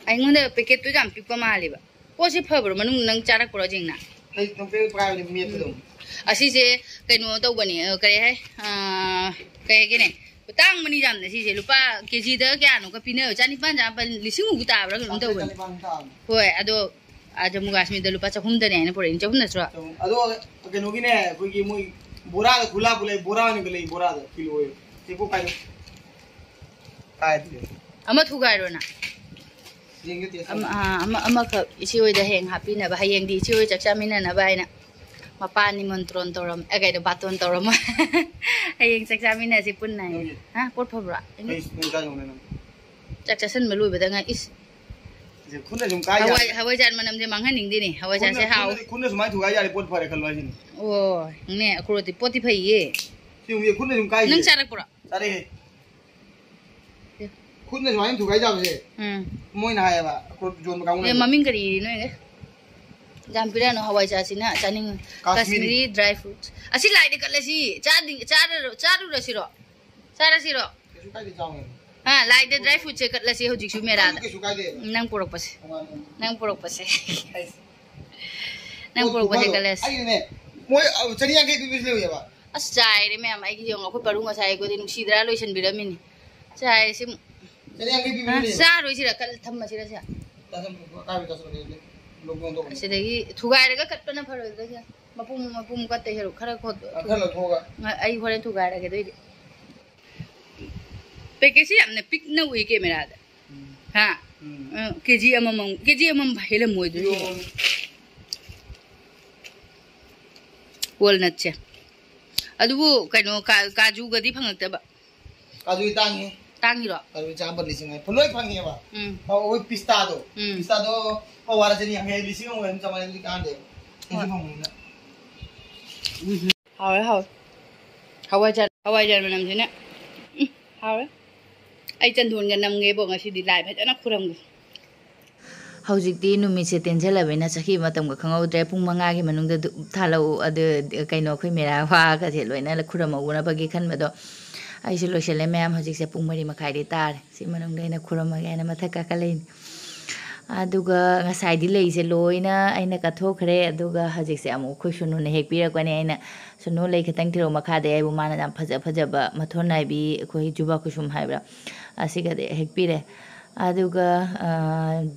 ꯑꯩꯉꯣꯟꯗ packet ꯇꯨ ꯌꯥꯝ ꯄꯤꯛꯄ ꯃꯥꯜꯂꯦꯕ꯫ ꯄꯣꯠꯁꯤ ꯐꯕ꯭ꯔꯣ? ꯃꯅꯨꯡ ꯅꯪ ꯆꯥꯔꯛꯄ꯭ꯔꯣ, ꯖꯤꯡꯅ? ꯑꯩ ꯅꯪ ꯄꯦꯛ ꯄꯥꯏꯕꯅꯤ, ꯃꯦꯠꯄꯗꯣ꯫ ꯑꯁꯤꯁꯦ ꯀꯩꯅꯣ ꯇꯧꯕꯅꯦ, ꯑ, ꯀꯔꯤ ꯍꯥꯏ? ꯑ, ꯀꯩ ꯍꯥꯏꯒꯦꯅꯦ? ꯇꯥꯡꯕꯅꯤ ꯌꯥꯝꯅ ꯁꯤꯁꯦ꯫ ꯂꯨꯄꯥ ꯀꯦꯖꯤꯗ ꯀꯌꯥꯅꯣꯒ ꯄꯤꯅꯕ? ꯆꯥꯅꯤꯄꯥꯟ, ꯆꯥꯅꯤꯄꯥꯟ, ꯂꯤꯁꯤꯡꯃꯨꯛ ꯇꯥꯕ꯭ꯔꯥ ꯀꯩꯅꯣꯝ ꯇꯧꯕꯅꯤ꯫ ꯆꯥꯅꯤꯄꯥꯟ ꯇꯥꯕꯅꯤ꯫ ꯍꯣꯏ, ꯑꯗꯣ, ꯑ, ꯖꯝꯃꯨ ꯀꯥꯁꯃꯤꯔꯗ ꯂꯨꯄꯥ ꯆꯍꯨꯝꯗꯅꯦ ꯍꯥꯏꯅ ꯄꯨꯔꯛꯏꯅꯦ, ꯆꯍꯨꯝ ꯅꯠꯇ꯭ꯔꯣ? ꯆꯍꯨꯝ꯫ ꯑꯗꯣ ꯀꯩꯅꯣꯒꯤꯅꯦ, ꯑꯩꯈꯣꯏꯒꯤ ꯃꯣꯏ ꯕꯣꯔꯥꯗ ꯈꯨꯂꯥ ꯄꯨꯂꯩ, ꯕꯣꯔꯥ ꯑꯣꯏꯅꯒ ꯂꯩ, ꯕꯣꯔꯥꯗ ꯀꯤꯂꯣ ꯑꯣꯏ꯫ ꯆꯦꯡꯀꯨꯞ ꯀꯥꯏꯗꯣ? ꯀꯥꯏꯗꯦ꯫ ꯑꯃ ꯊꯨꯒꯥꯏꯔꯣꯅ꯫ ꯌꯦꯡꯒꯦ, taste ꯑꯃ, ꯇꯧꯒꯦ꯫ ꯑꯥ, ꯑꯃ, ꯑꯃꯈꯛ ꯏꯆꯦ ꯍꯣꯏꯗ ꯍꯌꯦꯡ ꯍꯥꯞꯄꯤꯅꯕ, ꯍꯌꯦꯡꯗꯤ ꯏꯆꯦ ꯍꯣꯏ ꯆꯥꯛ ꯆꯥꯃꯤꯟꯅꯅꯕ ꯍꯥꯏꯅ ꯃꯄꯥ ꯅꯤꯃꯟꯇ꯭ꯔꯣꯟ ꯇꯧꯔꯝ-, ꯑꯦ, ꯀꯩꯅꯣ, ꯕꯥꯇꯣꯟ ꯇꯧꯔꯝꯃ꯫ ꯍꯌꯦꯡ ꯆꯥꯛ ꯆꯥꯃꯤꯟꯅꯁꯤ ꯄꯨꯟꯅ ꯍꯥꯏꯅ꯫ ꯅꯪꯒꯤ ꯍꯥ, ꯄꯣꯠ ꯐꯕ꯭ꯔꯣ? ꯀꯩ, ꯅꯪ ꯆꯥ ꯌꯦꯡꯉꯨꯅꯦ ꯅꯪ꯫ ꯆꯥꯛ ꯆꯥꯁꯟꯕ ꯂꯣꯏꯕꯗ ꯉꯥꯏ-, ꯏꯁ꯫ ꯁꯦ, ꯈꯨꯠꯅ ꯁꯨꯝ ꯀꯥꯏ ꯍꯋꯥꯏ, ꯌꯥꯗꯦ꯫ ꯍꯋꯥꯏꯖꯥꯔ ꯃꯅꯝꯁꯦ ꯃꯥꯡꯍꯟꯅꯤꯡꯗꯦꯅꯦ, ꯍꯋꯥꯏꯖꯥꯔꯁꯦ ꯈꯨꯠꯅ, ꯍꯥꯎ-, ꯈꯨꯠꯅ, ꯈꯨꯠꯅ ꯁꯨꯃꯥꯏꯅ ꯊꯨꯒꯥꯏ ꯌꯥꯔꯦ, ꯄꯣꯠ ꯐꯔꯦ ꯈꯜꯂꯣ ꯍꯥꯏꯁꯤꯅꯤ꯫ ꯑꯣ, ꯅꯦ, ꯑꯈ꯭ꯔꯣꯠꯇꯤ ꯄꯣꯠꯇꯤ ꯐꯩꯌꯦ꯫ ꯁꯤ ꯌꯦꯡꯉꯨꯅꯦ, ꯈꯨꯠꯅ ꯁꯨꯝ ꯀꯥꯏꯁꯦ꯫ ꯅꯪ ꯆꯥꯔꯛꯄ꯭ꯔꯣ? ꯆꯥꯔꯛꯑꯦ꯫ ꯑꯦ꯫ ꯈꯨꯠꯅ ꯁꯨꯃꯥꯏꯅ ꯊꯨꯒꯥꯏ ꯆꯥꯕꯁꯦ꯫ ꯎꯝ꯫ ꯃꯣꯏꯅ ꯍꯥꯏꯌꯦꯕ, ꯑꯩꯈꯣꯏ ꯌꯣꯟꯕ ꯀꯥꯡꯕꯨꯅ꯫ ꯑꯦ, ꯃꯃꯤꯡ ꯀꯔꯤ ꯏꯔꯤꯅꯣ ꯌꯦꯡꯒꯦ꯫ ꯌꯥꯝ ꯄꯤꯔꯛꯑꯅꯨ, ꯍꯋꯥꯏ ꯆꯥꯁꯤꯅ ꯆꯥꯅꯤꯡꯉꯤ꯫ ꯀꯥꯁꯃꯤꯔꯤ꯫ Kashmiri dry fruits꯫ ꯑꯁꯤ ꯂꯥꯏꯗ ꯀꯠꯂꯁꯤ꯫ ꯆꯥꯗꯤ-, ꯆꯥꯔ-, ꯆꯥꯔꯨꯔꯁꯤꯔꯣ? ꯆꯥꯔꯁꯤꯔꯣ? ꯀꯩꯁꯨ ꯀꯥꯏꯗꯦ, ꯆꯥꯎꯅꯦ꯫ ꯍꯥ, ꯂꯥꯏꯗ dry fruitꯁꯦ ꯀꯠꯂꯁꯤ ꯍꯧꯖꯤꯛꯁꯨ ꯃꯦꯔꯥꯗ꯫ ꯀꯩꯁꯨ ꯀꯥꯏꯗꯦ꯫ ꯅꯪ ꯄꯨꯔꯛꯄꯁꯦ꯫ ꯇꯣꯉꯥꯟꯅ꯫ ꯅꯪ ꯄꯨꯔꯛꯄꯁꯦ꯫ ꯑꯩꯁ꯫ ꯅꯪ ꯄꯨꯔꯛꯄꯁꯦ ꯀꯠꯂꯁꯤ꯫ ꯑꯩꯅꯅꯦ, ꯃꯣꯏ, ꯑ, ꯆꯅꯤ ꯌꯥꯡꯈꯩ ꯄꯤꯕꯁꯨ ꯂꯩꯌꯦꯕ꯫ ꯑꯁ, ꯆꯥꯏꯔꯦ ꯃꯌꯥꯝ꯫ ꯑꯩꯒꯤ ꯌꯦꯡꯉꯣ, ꯑꯩꯈꯣꯏ ꯄꯔꯨ ꯉꯁꯥꯏ ꯑꯩꯈꯣꯏꯗꯤ ꯅꯨꯡꯁꯤꯗ꯭ꯔꯥ ꯂꯣꯏꯁꯤꯟꯕꯤꯔꯝꯃꯤꯅꯤ꯫ ꯆꯥꯏ ꯁꯤ꯫ ꯆꯅꯤ ꯌꯥꯡꯈꯩ ꯄꯤꯕ ꯑ, ꯂꯩꯌꯦ꯫ ꯆꯥꯔꯣꯏꯁꯤꯔ? ꯀꯠ-, ꯊꯝꯃꯁꯤꯔ ꯁꯦ? ꯆꯥꯁꯟ-, ꯑꯀꯥꯏꯕ ꯆꯥꯁꯟꯕꯗꯤ ꯂꯣꯛ ꯂꯣꯛ ꯇꯧꯕꯅꯤ꯫ ꯑꯁꯤꯗꯒꯤ ꯊꯨꯒꯥꯏꯔꯒ ꯀꯠꯄꯅ ꯐꯔꯣꯏꯗ꯭ꯔꯥ ꯁꯦ? ꯃꯄꯨꯝ ꯃꯄꯨꯝ ꯀꯠꯇ ꯁꯔꯨꯛ ꯈꯔ ꯈꯣꯠ-, ꯑ, ꯈꯔ ꯂꯧꯊꯣꯛꯑꯒ꯫ ꯑ, ꯑꯩ ꯍꯣꯔꯦꯟ ꯊꯨꯒꯥꯏꯔꯒꯦ ꯑꯗꯨꯏꯗꯤ꯫ ꯄꯦꯀꯦꯠꯁꯤ ꯌꯥꯝꯅ ꯄꯤꯛꯅ ꯎꯏ ꯀꯦꯃꯦꯔꯥꯗ꯫ ꯎꯝ꯫ ꯍꯥ? ꯎꯝ꯫ ꯑ, ꯀꯦ ꯖꯤ ꯑꯃꯃꯝ, ꯀꯦ ꯖꯤ ꯑꯃꯃꯝ ꯍꯦꯜꯂꯝꯃꯣꯏ ꯑꯗꯨꯗꯤ꯫ ꯀꯤꯂꯣ ꯑꯃ꯫ ꯋꯥꯜꯅꯠꯁꯦ꯫ ꯑꯗꯨꯕꯨ ꯀꯩꯅꯣ, ꯀꯥ-, ꯀꯥꯖꯨꯒꯗꯤ ꯐꯪꯉꯛꯇꯕ? ꯀꯥꯖꯨꯗꯤ ꯇꯥꯡꯉꯤ꯫ ꯇꯥꯡꯉꯤꯔꯣ? ꯀꯥꯖꯨꯗꯤ ꯆꯥꯝꯃ ꯂꯤꯁꯤꯡ ꯍꯥꯏ꯫ ꯂꯣꯏ ꯐꯪꯉꯦꯕ꯫ ꯎꯝ꯫ ꯑꯣ, ꯑꯩꯈꯣꯏ ꯄꯤꯁꯇꯥꯗꯣ꯫ ꯎꯝ꯫ ꯄꯤꯁꯇꯥꯗꯣ ꯄꯋꯥꯗ ꯆꯅꯤ ꯌꯥꯡꯈꯩ, ꯂꯤꯁꯤꯡ ꯑꯃꯒ ꯆꯥꯝꯃꯉꯥꯗꯤ ꯀꯥꯟꯅꯗꯦꯕ꯫ ꯀꯩꯁꯨ ꯍꯣꯏ꯫ ꯐꯪꯕꯅꯤꯅ꯫ ꯍꯥꯎꯔꯦ, ꯍꯥꯎꯔꯦ꯫ ꯍꯋꯥꯏꯖꯥꯔ, ꯍꯋꯥꯏꯖꯥꯔ ꯃꯅꯝꯁꯤꯅ꯫ ꯎꯝ, ꯍꯥꯎꯔꯦ꯫ ꯑꯩ ꯆꯟꯗꯣꯟꯒ ꯅꯝꯒꯦꯕꯣ ꯉꯁꯤꯗꯤ, ꯂꯥꯏ ꯐꯖꯅ ꯈꯨꯔꯝꯒꯦ꯫ ꯍꯧꯖꯤꯛꯇꯤ ꯅꯨꯃꯤꯠꯁꯦ ꯇꯦꯟꯁꯤꯜꯂꯕꯅꯤꯅ ꯆꯠꯈꯤꯕ ꯃꯇꯝꯒ ꯈꯪꯍꯧꯗ꯭ꯔꯦ꯫ ꯄꯨꯡ ꯃꯉꯥꯒꯤ ꯃꯅꯨꯡꯗ ꯗꯨ-, ꯊꯥꯜꯍꯧ-, ꯑꯗꯨ, ꯀꯩꯅꯣ, ꯑꯩꯈꯣꯏ ꯃꯦꯔꯥ ꯋꯥꯒꯁꯦ ꯂꯣꯏꯅ ꯈꯨꯔꯝꯍꯧꯅꯕꯒꯤ ꯈꯟꯕꯗꯣ꯫ ꯑꯩꯁꯨ ꯂꯣꯏꯁꯤꯜꯂꯦ ꯃꯌꯥꯝ꯫ ꯍꯧꯖꯤꯛꯁꯦ ꯄꯨꯡ ꯃꯔꯤ ꯃꯈꯥꯏꯗꯤ ꯇꯥꯔꯦ꯫ ꯁꯤ ꯃꯅꯨꯡꯗ ꯑꯩꯅ ꯈꯨꯔꯝꯃꯒꯦ ꯍꯥꯏꯅ ꯃꯊꯛ ꯀꯥꯈꯠꯂꯛꯏꯅꯤ꯫ ꯑꯗꯨꯒ ꯉꯁꯥꯏꯗꯤ ꯂꯩꯁꯦ ꯂꯣꯏꯅ ꯑꯩꯅ ꯀꯠꯊꯣꯛꯈ꯭ꯔꯦ꯫ ꯑꯗꯨꯒ ꯍꯧꯖꯤꯛꯁꯦ ꯑꯃꯨꯛ ꯑꯩꯈꯣꯏ ꯁꯣꯅꯨꯅ ꯍꯦꯛꯄꯤꯔꯛꯄꯅꯦ꯫ ꯑꯩꯅ, "ꯁꯣꯅꯨ, ꯂꯩ ꯈꯤꯇꯪ ꯊꯤꯔꯛꯑꯣ ꯃꯈꯥꯗꯩ" ꯍꯥꯏꯕꯨ ꯃꯥꯅ ꯌꯥꯝ ꯐꯖ ꯐꯖꯕ ꯃꯊꯣꯟ ꯅꯥꯏꯕꯤ, ꯑꯩꯈꯣꯏ ꯖꯨꯕꯥ ꯀꯨꯁꯨꯝ ꯍꯥꯏꯕ꯭ꯔꯥ, ꯑꯁꯤꯒꯗꯤ ꯍꯦꯛꯄꯤꯔꯦ꯫ ꯑꯗꯨꯒ, ꯑ,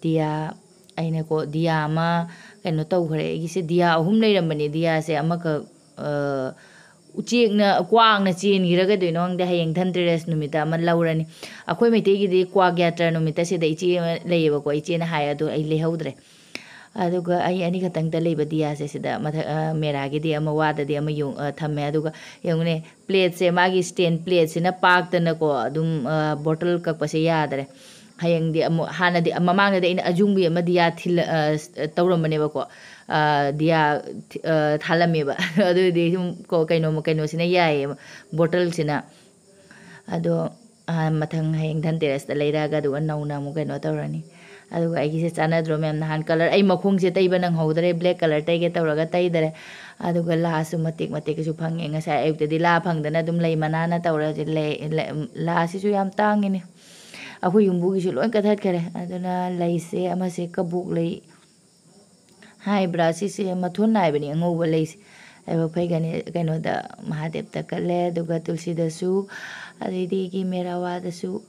ꯗꯤꯌꯥ, ꯑꯩꯅꯀꯣ, ꯗꯤꯌꯥ ꯑꯃ ꯀꯩꯅꯣ ꯇꯧꯈ꯭ꯔꯦ꯫ ꯑꯩꯒꯤꯁꯦ ꯗꯤꯌꯥ ꯑꯍꯨꯝ ꯂꯩꯔꯝꯕꯅꯦ꯫ ꯗꯤꯌꯥꯁꯦ ꯑꯃꯈꯛ, ꯑ, ꯎꯆꯦꯛꯅ, ꯀ꯭ꯋꯥꯛꯅ ꯆꯦꯟꯈꯤꯔ ꯀꯩꯗꯣꯏꯅꯣ ꯈꯪꯗꯦ꯫ ꯍꯌꯦꯡ ꯙꯟꯇꯦꯔꯁ ꯅꯨꯃꯤꯠꯇ ꯑꯃ ꯂꯧꯔꯅꯤ꯫ ꯑꯩꯈꯣꯏ ꯃꯩꯇꯩꯒꯤꯗꯤ ꯀ꯭ꯋꯥꯛ ꯌꯥꯇ꯭ꯔꯥ ꯅꯨꯃꯤꯠꯇ ꯁꯤꯗ ꯏꯆꯦ ꯑꯃ ꯂꯩꯌꯦꯕꯀꯣ, ꯏꯆꯦꯅ ꯍꯥꯏ, ꯑꯗꯣ ꯑꯩ ꯂꯩꯍꯧꯗ꯭ꯔꯦ꯫ ꯑꯗꯨꯒ ꯑꯩ ꯑꯅꯤꯈꯛꯇꯪꯗ ꯂꯩꯕ ꯗꯤꯌꯥꯁꯦ ꯁꯤꯗ ꯃꯊꯛ, ꯑ, ꯃꯦꯔꯥꯒꯤꯗꯤ ꯑꯃ, ꯋꯥꯗꯗꯤ ꯑꯃ ꯌꯣ-, ꯑ, ꯊꯝꯃꯦ꯫ ꯑꯗꯨꯒ ꯌꯦꯡꯉꯨꯅꯦ, ꯄ꯭ꯂꯦꯠꯁꯦ, ꯃꯥꯒꯤ ꯁ꯭ꯇꯦꯟ ꯄ꯭ꯂꯦꯠꯁꯤꯅ ꯄꯥꯛꯇꯅꯀꯣ, ꯑꯗꯨꯝ, ꯑ, ꯕꯣꯇꯜ ꯀꯛꯄꯁꯦ ꯌꯥꯗ꯭ꯔꯦ꯫ ꯍꯌꯦꯡꯗꯤ ꯑꯃꯨꯛ, ꯍꯥꯟꯅꯗꯤ, ꯃꯃꯥꯡꯗꯗꯤ ꯑꯩꯅ ꯑꯖꯨꯡꯕꯤ ꯑꯃ ꯗꯤꯌꯥ ꯊꯤꯜꯂ-, ꯑ, ꯇꯧꯔꯝꯕꯅꯦꯕꯀꯣ꯫ ꯑ, ꯗꯤꯌꯥ ꯊꯤ-, ꯑ, ꯊꯥꯜꯂꯝꯃꯦꯕ꯫ ꯑꯗꯨꯗꯤ ꯁꯨꯝ ꯀꯣ-, ꯀꯩꯅꯣ, ꯀꯩꯅꯣꯁꯤꯅ ꯌꯥꯏꯌꯦꯕ, ꯕꯣꯇꯜꯁꯤꯅ꯫ ꯑꯗꯣ, ꯑ, ꯃꯊꯪ ꯍꯌꯦꯡ ꯙꯟꯇꯦꯔꯁꯇ ꯂꯩꯔꯛꯑꯒ ꯑꯗꯨꯒ ꯅꯧꯅ ꯑꯃꯨꯛ ꯀꯩꯅꯣ ꯇꯧꯔꯅꯤ꯫ ꯑꯗꯨꯒ ꯑꯩꯒꯤꯁꯦ ꯆꯥꯟꯅꯗ꯭ꯔꯣ ꯃꯌꯥꯝ? ꯅꯍꯥꯟ ꯀꯂꯔ, ꯑꯩ ꯃꯈꯣꯡꯁꯦ ꯇꯩꯕ ꯅꯪꯍꯧꯗ꯭ꯔꯦ, ꯕ꯭ꯂꯦꯛ ꯀꯂꯔ ꯇꯩꯒꯦ ꯇꯧꯔꯒ ꯇꯩꯗꯔꯦ꯫ ꯑꯗꯨꯒ ꯂꯥꯁꯁꯨ ꯃꯇꯦꯛ ꯃꯇꯦꯛꯀꯤꯁꯨ ꯐꯪꯉꯦ꯫ ꯉꯁꯥꯏ ꯑꯌꯨꯛꯇꯗꯤ ꯂꯥ ꯐꯪꯗꯅ ꯑꯗꯨꯝ ꯂꯩ ꯃꯅꯥꯅ ꯇꯧꯔꯦ꯫ ꯍꯧꯖꯤꯛ ꯂꯩ, ꯂꯩ, ꯂꯥꯁꯤꯁꯨ ꯌꯥꯝ ꯇꯥꯡꯉꯤꯅꯦ꯫ ꯑꯩꯈꯣꯏ ꯌꯨꯝꯕꯨꯒꯤꯁꯨ ꯂꯣꯏ ꯀꯠꯊꯠꯈꯔꯦ꯫ ꯑꯗꯨꯅ ꯂꯩꯁꯦ ꯑꯃꯁꯦ ꯀꯕꯣꯛ ꯂꯩ ꯍꯥꯏꯕ꯭ꯔꯥ, ꯁꯤꯁꯦ ꯃꯊꯣꯟ ꯅꯥꯏꯕꯅꯤ ꯑꯉꯧꯕ ꯂꯩꯁꯦ꯫ ꯂꯥꯏꯕꯛ ꯐꯩ ꯒꯅꯦ-, ꯀꯩꯅꯣꯗ, ꯃꯍꯥꯗꯦꯕꯇ ꯀꯠꯂꯦ꯫ ꯑꯗꯨꯒ ꯇꯨꯜꯁꯤꯗꯁꯨ, ꯑꯗꯩꯗꯤ ꯀꯤ ꯃꯦꯔꯥꯋꯥꯗꯁꯨ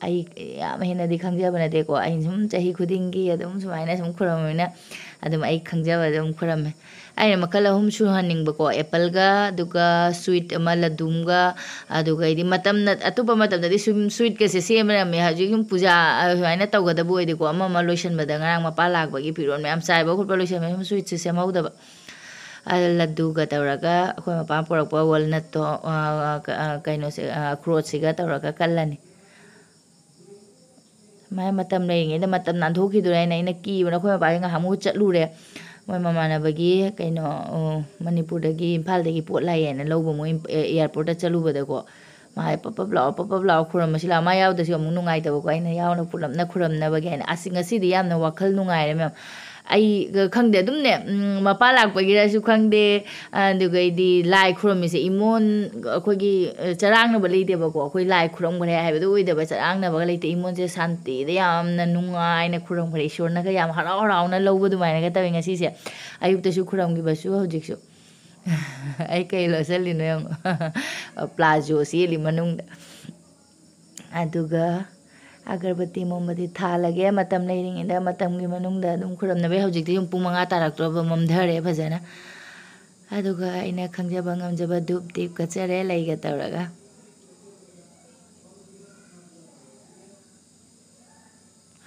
ꯑꯩ ꯌꯥꯝ ꯍꯦꯟꯅꯗꯤ ꯈꯪꯖꯕ ꯅꯠꯇꯦꯀꯣ, ꯑꯩꯅ ꯁꯨꯝ ꯆꯍꯤ ꯈꯨꯗꯤꯡꯒꯤ ꯑꯗꯨꯝ ꯁꯨꯃꯥꯏꯅ ꯁꯨꯝ ꯈꯨꯔꯝꯃꯤꯅ ꯑꯗꯨꯝ ꯑꯩ ꯈꯪꯖꯕ ꯑꯗꯨꯝ ꯈꯨꯔꯝꯃꯦ꯫ ꯑꯩꯅ ꯃꯈꯜ ꯑꯍꯨꯝ ꯁꯨꯍꯟꯅꯤꯡꯕꯀꯣ, ꯑꯦꯄꯜꯒ, ꯑꯗꯨꯒ ꯁ꯭ꯋꯤꯠ ꯑꯃ, ꯂꯗꯨꯝꯒ, ꯑꯗꯨꯒ ꯑꯩꯗꯤ ꯃꯇꯝꯅ, ꯑꯇꯣꯞꯄ ꯃꯇꯝꯗꯗꯤ ꯁꯨꯝ ꯁ꯭ꯋꯤꯠꯀꯁꯦ ꯁꯦꯝꯃꯔꯝꯃꯦ꯫ ꯍꯧꯖꯤꯛ ꯁꯨꯝ ꯄꯨꯖꯥ, ꯑ, ꯁꯨꯃꯥꯏꯅ ꯇꯧꯒꯗꯕ ꯑꯣꯏꯗꯤꯀꯣ, ꯑꯃ ꯑꯃ ꯂꯣꯏꯁꯟꯕꯗ, ꯉꯔꯥꯡ ꯃꯄꯥ ꯂꯥꯛꯄꯒꯤ ꯐꯤꯔꯣꯜ ꯃꯌꯥꯝ ꯆꯥꯏꯕ ꯈꯣꯠꯄ ꯂꯣꯏꯁꯟꯕ, ꯁꯨꯝ ꯁ꯭ꯋꯤꯠꯁꯦ ꯁꯦꯝꯍꯧꯗꯕ꯫ ꯑ, ꯂꯗꯨꯒ ꯇꯧꯔꯒ ꯑꯩꯈꯣꯏ ꯃꯄꯥꯅ ꯄꯨꯔꯛꯄ ꯋꯥꯜꯅꯠꯇꯣ, ꯑ, ꯀ-, ꯑ, ꯀꯩꯅꯣꯁꯦ, ꯑ, ꯑꯈ꯭ꯔꯣꯠꯁꯤꯒ ꯇꯧꯔꯒ ꯀꯜꯂꯅꯤ꯫ ꯁꯨꯃꯥꯏꯅ ꯃꯇꯝ ꯂꯩꯔꯤꯉꯩꯗ ꯃꯇꯝ ꯅꯥꯟꯊꯣꯛꯈꯤꯗꯣꯔꯦ ꯍꯥꯏꯅ ꯑꯩꯅ ꯀꯤꯕꯅ, ꯑꯩꯈꯣꯏ ꯃꯄꯥꯁꯦ ꯉꯥꯏꯍꯥꯛꯃꯨꯛ ꯆꯠꯂꯨꯔꯦ꯫ ꯃꯣꯏ ꯃꯃꯥꯟꯅꯕꯒꯤ ꯀꯩꯅꯣ, ꯑꯣ, ꯃꯅꯤꯄꯨꯔꯗꯒꯤ, ꯏꯝꯐꯥꯜꯗꯒꯤ ꯄꯣꯠ ꯂꯥꯛꯑꯦꯅ ꯂꯧꯕ, ꯃꯣꯏ ꯑꯦ-, ꯑꯦꯌꯥꯔꯄꯣꯔꯠꯇ ꯆꯠꯂꯨꯕꯗꯀꯣ꯫ ꯃꯥ ꯍꯥꯏ, "ꯄꯞ ꯄꯞ ꯂꯥꯛꯑꯣ, ꯄꯞ ꯄꯞ ꯂꯥꯛꯑꯣ, ꯈꯨꯔꯝꯕꯁꯤ ꯂꯥꯛꯑꯣ"꯫ ꯃꯥ ꯌꯥꯎꯗꯁꯨ ꯑꯃꯨꯛ ꯅꯨꯡꯉꯥꯏꯇꯕꯀꯣ꯫ ꯑꯩꯅ ꯌꯥꯎꯅ ꯄꯨꯂꯞꯅ ꯈꯨꯔꯝꯅꯕꯒꯤ ꯍꯥꯏꯅ꯫ ꯑꯁ, ꯉꯁꯤꯗꯤ ꯌꯥꯝꯅ ꯋꯥꯈꯜ ꯅꯨꯡꯉꯥꯏꯔꯦ ꯃꯌꯥꯝ꯫ ꯑꯩ ꯈꯪꯗꯦ, ꯑꯗꯨꯝꯅꯦ, ꯎꯝ, ꯃꯄꯥ ꯂꯥꯛꯄꯒꯤꯔꯁꯨ ꯈꯪꯗꯦ, ꯑꯗꯨꯒꯩꯗꯤ ꯂꯥꯏ ꯈꯨꯔꯝꯃꯤꯁꯦ ꯏꯃꯣꯟ, ꯑꯩꯈꯣꯏꯒꯤ, ꯑ, ꯆꯔꯥꯡꯅꯕ ꯂꯩꯇꯦꯕꯀꯣ꯫ ꯑꯩꯈꯣꯏ ꯂꯥꯏ ꯈꯨꯔꯝꯈ꯭ꯔꯦ ꯍꯥꯏꯕꯗꯣ ꯑꯣꯏꯗꯕ, ꯆꯔꯥꯡꯅꯕꯒ ꯂꯩꯇꯦ꯫ ꯏꯃꯣꯟꯁꯦ ꯁꯥꯟꯇꯤꯗ ꯌꯥꯝꯅ ꯅꯨꯡꯉꯥꯏꯅ ꯈꯨꯔꯝꯈ꯭ꯔꯦ꯫ ꯏꯁꯣꯔꯅꯒ ꯌꯥꯝ ꯍꯔꯥꯎ ꯍꯔꯥꯎꯅ ꯂꯧꯕ ꯑꯗꯨꯃꯥꯏꯅꯒ ꯇꯧꯋꯦ ꯉꯁꯤꯁꯦ꯫ ꯑꯌꯨꯛꯇꯁꯨ ꯈꯨꯔꯝꯈꯤꯕꯁꯨ ꯍꯧꯖꯤꯛꯁꯨ꯫ ꯑꯩ ꯀꯩ ꯂꯣꯠꯁꯜꯂꯤꯅꯣ ꯌꯦꯡꯉꯣ꯫ ꯄ꯭ꯂꯥꯖꯣ ꯁꯦꯠꯂꯤ ꯃꯅꯨꯡꯗ꯫ ꯑꯗꯨꯒ ꯑꯒꯔꯕꯇꯤ ꯃꯣꯝꯕꯇꯤ ꯊꯥꯜꯂꯒꯦ ꯃꯇꯝ ꯂꯩꯔꯤꯉꯩꯗ, ꯃꯇꯝꯒꯤ ꯃꯅꯨꯡꯗ ꯑꯗꯨꯝ ꯈꯨꯔꯝꯅꯕꯩ꯫ ꯍꯧꯖꯤꯛꯇꯤ ꯁꯨꯝ ꯄꯨꯡ ꯃꯉꯥ ꯇꯥꯔꯛꯇ꯭ꯔꯕ, ꯃꯝꯊꯔꯦ ꯐꯖꯅ꯫ ꯑꯗꯨꯒ ꯑꯩꯅ ꯈꯪꯖꯕ ꯉꯝꯖꯕ ꯙꯨꯞ ꯗꯤꯞ ꯀꯠꯆꯔꯦ ꯂꯩꯒ ꯇꯧꯔꯒ꯫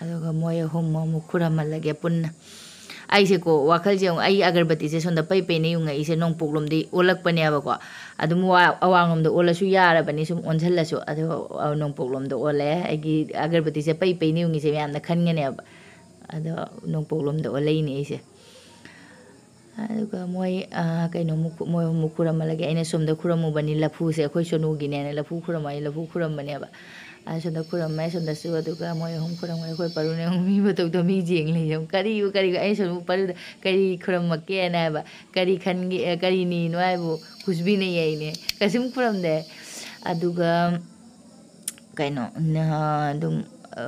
ꯑꯗꯨꯒ ꯃꯣꯏ ꯑꯍꯨꯝ ꯑꯃꯨꯛ ꯈꯨꯔꯝꯍꯜꯂꯒꯦ ꯄꯨꯟꯅ꯫ ꯑꯩꯁꯦꯀꯣ, ꯋꯥꯈꯜꯁꯦ ꯑꯃꯨꯛ, ꯑꯩ ꯑꯒꯔꯕꯇꯤꯁꯦ ꯁꯣꯝꯗ ꯄꯩ ꯄꯩꯅ ꯌꯨꯡꯉꯛꯏꯁꯦ ꯅꯣꯡꯄꯣꯛꯂꯣꯝꯗꯤ ꯑꯣꯜꯂꯛꯄꯅꯦꯕꯀꯣ꯫ ꯑꯗꯨꯝ ꯋꯥ-, ꯑꯋꯥꯡꯂꯣꯝꯗ ꯑꯣꯜꯂꯁꯨ ꯌꯥꯔꯕꯅꯤ, ꯁꯨꯝ ꯑꯣꯟꯁꯤꯜꯂꯁꯨ꯫ ꯑꯗꯣ, ꯑ, ꯅꯣꯡꯄꯣꯛꯂꯣꯝꯗ ꯑꯣꯜꯂꯦ꯫ ꯑꯩꯒꯤ ꯑꯒꯔꯕꯇꯤꯁꯦ ꯄꯩ ꯄꯩꯅ ꯌꯨꯡꯉꯤꯁꯦ ꯃꯌꯥꯝꯅ ꯈꯟꯒꯅꯦꯕ꯫ ꯑꯗꯣ ꯅꯣꯡꯄꯣꯛꯂꯣꯝꯗ ꯑꯣꯜꯂꯛꯏꯅꯦ ꯑꯩꯁꯦ꯫ ꯑꯗꯨꯒ ꯃꯣꯏ, ꯑ, ꯀꯩꯅꯣꯃꯨꯛ ꯈꯨ-, ꯃꯣꯏ ꯑꯍꯨꯝꯃꯨꯛ ꯈꯨꯔꯝꯃꯜꯂꯒꯦ꯫ ꯑꯩꯅ ꯁꯣꯝꯗ ꯈꯨꯔꯝꯃꯨꯕꯅꯤ ꯂꯐꯨꯁꯦ, ꯑꯩꯈꯣꯏ ꯁꯣꯅꯨꯒꯤꯅꯦꯅ ꯂꯐꯨ ꯈꯨꯔꯝꯃ-, ꯑꯩ ꯂꯐꯨ ꯈꯨꯔꯝꯕꯅꯦꯕ꯫ ꯑ, ꯁꯣꯝꯗ ꯈꯨꯔꯝꯃꯦ, ꯁꯣꯝꯗꯁꯨ꯫ ꯑꯗꯨꯒ ꯃꯣꯏ ꯑꯍꯨꯝ ꯈꯨꯔꯝꯃꯦ꯫ ꯑꯩꯈꯣꯏ ꯄꯔꯨꯅ ꯑꯃꯨꯛ ꯃꯤ ꯃꯇꯧꯗ ꯃꯤ ꯌꯦꯡ ꯂꯩꯌꯦ꯫ "ꯀꯔꯤꯕꯨ, ꯀꯔꯤꯕꯨ?" ꯑꯩ ꯁꯣꯝꯗ ꯄꯔꯨꯗ "ꯀꯔꯤ ꯈꯨꯔꯝꯃꯛꯀꯦꯅ?" ꯍꯥꯏꯕ꯫ "ꯀꯔꯤ ꯈꯟꯒꯦ, ꯑ, ꯀꯔꯤꯅꯤꯅꯣ ꯍꯥꯏꯕꯨ?" ꯀꯨꯁꯕꯤꯅ ꯌꯩꯅꯦ꯫ ꯀꯩꯁꯨꯝ ꯈꯨꯔꯝꯗꯦ꯫ ꯑꯗꯨꯒ ꯀꯩꯅꯣ, ꯅ-, ꯑꯗꯨꯝ, ꯑ,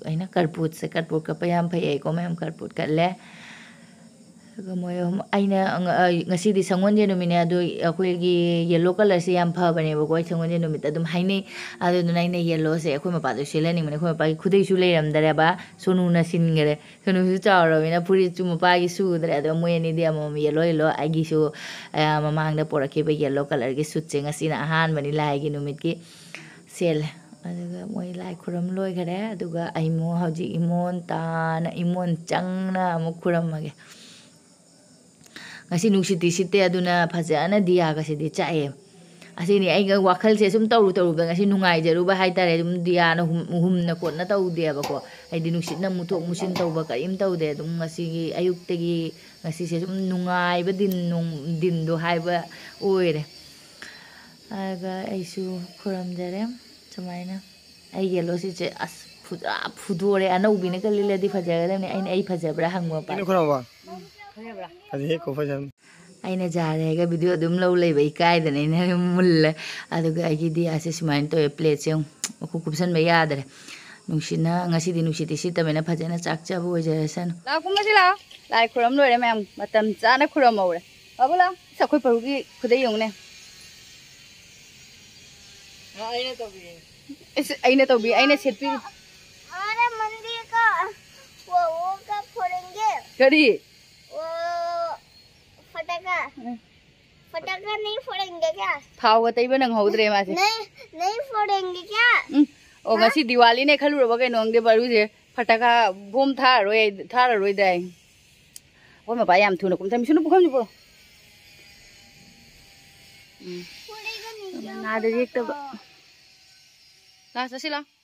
ꯑꯩꯅ ꯀꯔꯄꯨꯠꯁꯦ, ꯀꯔꯄꯨꯠ ꯀꯠꯄ ꯌꯥꯝ ꯐꯩ꯫ ꯑꯩꯀꯣ ꯃꯌꯥꯝ ꯀꯔꯄꯨꯠ ꯀꯠꯂꯦ꯫ ꯑꯗꯨꯒ ꯃꯣꯏ ꯑꯍꯨꯝ, ꯑꯩꯅ ꯉ-, ꯑ, ꯉꯁꯤꯗꯤ ꯁꯪꯒꯣꯜꯁꯦꯟ ꯅꯨꯃꯤꯠꯅꯦ, ꯑꯗꯣ ꯑꯩꯈꯣꯏꯒꯤ ꯌꯦꯜꯂꯣ ꯀꯂꯔꯁꯦ ꯌꯥꯝ ꯐꯕꯅꯦꯕꯀꯣ, ꯑꯩ ꯁꯪꯒꯣꯜꯁꯦꯟ ꯅꯨꯃꯤꯠꯇ ꯑꯗꯨꯝ ꯍꯥꯏꯅꯩ꯫ ꯑꯗꯨꯗꯨꯅ ꯑꯩꯅ ꯌꯦꯜꯂꯣꯁꯦ ꯑꯩꯈꯣꯏ ꯃꯄꯥꯗꯣ ꯁꯦꯠꯍꯟꯅꯤꯡꯕꯅꯦ, ꯑꯩꯈꯣꯏ ꯃꯄꯥꯒꯤ ꯈꯨꯗꯩꯁꯨ ꯂꯩꯔꯝꯗ꯭ꯔꯦꯕ, ꯁꯣꯅꯨꯅ ꯁꯤꯟꯈꯔꯦ꯫ ꯁꯣꯅꯨꯁꯨ ꯆꯥꯎꯔꯕꯅꯤꯅ ꯐꯨꯔꯤꯠꯁꯨ ꯃꯄꯥꯒꯤ ꯁꯨꯗ꯭ꯔꯦ, ꯑꯗꯣ ꯃꯣꯏ ꯑꯅꯤꯗꯤ ꯑꯃꯃꯝ ꯌꯦꯜꯂꯣ ꯌꯦꯜꯂꯣ꯫ ꯑꯩꯒꯤꯁꯨ, ꯑ, ꯃꯃꯥꯡꯗ ꯄꯣꯔꯛꯈꯤꯕ ꯌꯦꯜꯂꯣ ꯀꯂꯔꯒꯤ ꯁꯨꯠꯁꯦ ꯉꯁꯤꯅ ꯑꯍꯥꯟꯕꯅꯤ ꯂꯥꯏꯒꯤ ꯅꯨꯃꯤꯠꯀꯤ ꯁꯦꯠꯂꯦ꯫ ꯑꯗꯨꯒ ꯃꯣꯏ ꯂꯥꯏ ꯈꯨꯔꯨꯝ ꯂꯣꯏꯈꯔꯦ꯫ ꯑꯗꯨꯒ ꯑꯩꯃꯨꯛ ꯍꯧꯖꯤꯛ ꯏꯃꯣꯟ ꯇꯥꯅ, ꯏꯃꯣꯟ ꯆꯪꯅ ꯑꯃꯨꯛ ꯈꯨꯔꯨꯝꯃꯒꯦ꯫ ꯉꯁꯤ ꯅꯨꯡꯁꯤꯠꯇꯤ ꯁꯤꯠꯇꯦ, ꯑꯗꯨꯅ ꯐꯖꯅ ꯗꯤꯌꯥꯒꯁꯤꯗꯤ ꯆꯥꯛꯑꯦ꯫ ꯑꯁꯤꯅꯤ ꯑꯩꯒ ꯋꯥꯈꯜꯁꯦ ꯁꯨꯝ ꯇꯧꯔꯨ ꯇꯧꯔꯨꯕꯗ ꯉꯁꯤ ꯅꯨꯡꯉꯥꯏꯖꯔꯨꯕ ꯍꯥꯏꯇꯥꯔꯦ꯫ ꯑꯗꯨꯝ ꯗꯤꯌꯥꯅ ꯍꯨꯝ-, ꯍꯨꯝꯅ ꯈꯣꯠꯅ ꯇꯧꯗꯦꯕꯀꯣ꯫ ꯍꯥꯏꯗꯤ ꯅꯨꯡꯁꯤꯠꯅ ꯃꯨꯊꯣꯛ ꯃꯨꯁꯤꯟ ꯇꯧꯕ ꯀꯔꯤꯝ ꯇꯧꯗꯦ꯫ ꯑꯗꯨꯝ ꯉꯁꯤꯒꯤ ꯑꯌꯨꯛꯇꯒꯤ ꯉꯁꯤꯁꯦ ꯁꯨꯝ ꯅꯨꯡꯉꯥꯏꯕ ꯗꯤꯟ ꯅꯨꯡ-, ꯗꯤꯟꯗꯣ ꯍꯥꯏꯕ ꯑꯣꯏꯔꯦ꯫ ꯑꯗꯨꯒ ꯑꯩꯁꯨ ꯈꯨꯔꯨꯝꯖꯔꯦ ꯁꯨꯃꯥꯏꯅ꯫ ꯑꯩ ꯌꯦꯜꯂꯣꯁꯤꯁꯦ ꯑꯁ ꯐꯨ-, ꯄꯨꯔꯥ ꯐꯨꯗꯣꯔꯦ꯫ ꯑꯅꯧꯕꯤꯅꯒ ꯂꯤꯠꯂꯗꯤ ꯐꯖꯒꯗꯕꯅꯤ꯫ ꯑꯩꯅ ꯑꯩ ꯐꯖꯕ꯭ꯔꯥ ꯍꯪꯕ ꯃꯄꯥꯗ꯫ ꯈꯨꯔꯨꯝꯃꯕ? ꯐꯖꯩꯍꯦ, ꯈꯨꯐꯖ ꯑꯃ꯫ ꯑꯩꯅ ꯖꯥꯔꯦꯒ ꯚꯤꯗꯤꯑꯣ ꯑꯗꯨꯝ ꯂꯧ ꯂꯩꯕ ꯏꯀꯥꯏꯗꯅ ꯑꯩꯅ ꯃꯨꯜꯂꯦ꯫ ꯑꯗꯨꯒ ꯑꯩꯒꯤ ꯗꯤꯌꯥꯁꯦ ꯁꯨꯃꯥꯏꯅ ꯇꯧꯋꯦ, ꯄ꯭ꯂꯦꯠꯁꯦ ꯌꯦꯡꯉꯨ, ꯃꯈꯨꯝ ꯀꯨꯞꯁꯟꯕ ꯌꯥꯗ꯭ꯔꯦ꯫ ꯅꯨꯡꯁꯤꯠꯅ, ꯉꯁꯤꯗꯤ ꯅꯨꯡꯁꯤꯠꯇꯤ ꯁꯤꯠꯇꯕꯅꯤꯅ ꯐꯖꯅ ꯆꯥꯛꯆꯕ ꯑꯣꯏꯖꯔꯁꯅꯨ꯫ ꯂꯥꯛꯑꯣ, ꯀꯨꯝꯃꯁꯤ ꯂꯥꯛꯑꯣ꯫ ꯂꯥꯏ ꯈꯨꯔꯝ ꯂꯣꯏꯔꯦ ꯃꯌꯥꯝ, ꯃꯇꯝ ꯆꯥꯅ ꯈꯨꯔꯝꯍꯧꯔꯦ꯫ ꯕꯥꯕꯨ ꯂꯥꯛꯑꯣ꯫ ꯑꯁ, ꯑꯩꯈꯣꯏ ꯄꯔꯨꯒꯤ ꯈꯨꯗꯩ ꯌꯦꯡꯉꯨꯅꯦ꯫ ꯑ, ꯑꯩꯅ ꯇꯧꯕꯤꯔꯤꯅꯦ꯫ ꯑꯁ, ꯑꯩꯅ ꯇꯧꯕꯤ, ꯑꯩꯅ ꯁꯦꯠꯄꯤ꯫ हमारे मंदिर का वो, वो का फोड़ेंगे। ꯀꯔꯤ? वो फटाका। ꯎꯝ꯫ फटाका नहीं फोड़ेंगे क्या? ꯊꯥꯎꯒ ꯇꯩꯕ ꯅꯪꯍꯧꯗ꯭ꯔꯦ ꯃꯥꯁꯦ꯫ नहीं, नहीं फोड़ेंगे क्या? ꯎꯝ꯫ ꯑꯣ, ꯍꯥ? ꯉꯁꯤ ꯗꯤꯋꯥꯂꯤꯅꯦ ꯈꯜꯂꯨꯔꯕ ꯀꯩꯅꯣ ꯈꯪꯗꯦ ꯕꯥꯔꯨꯁꯦ꯫ ꯐꯇꯥꯀꯥ ꯕꯣꯝ ꯊꯥꯔꯔꯣꯏ, ꯊꯥꯔꯔꯣꯏꯗꯥꯏ? ꯑꯩꯈꯣꯏ ꯃꯄꯥ ꯌꯥꯝ ꯊꯨꯅ ꯀꯨꯝꯊ-, ꯃꯤꯁꯨꯅꯨ ꯄꯨꯈꯝꯁꯤ ꯄꯨꯔꯛꯑꯣ꯫ ꯎꯝ꯫ ꯐꯣꯔꯦꯒ ꯅꯤꯡꯖꯪ ꯉꯥꯗ ꯌꯦꯛꯇꯕ꯫ ꯐꯇꯥꯀꯥ꯫ ꯂꯥꯛꯑꯣ, ꯆꯠꯁꯤ ꯂꯥꯛꯑꯣ꯫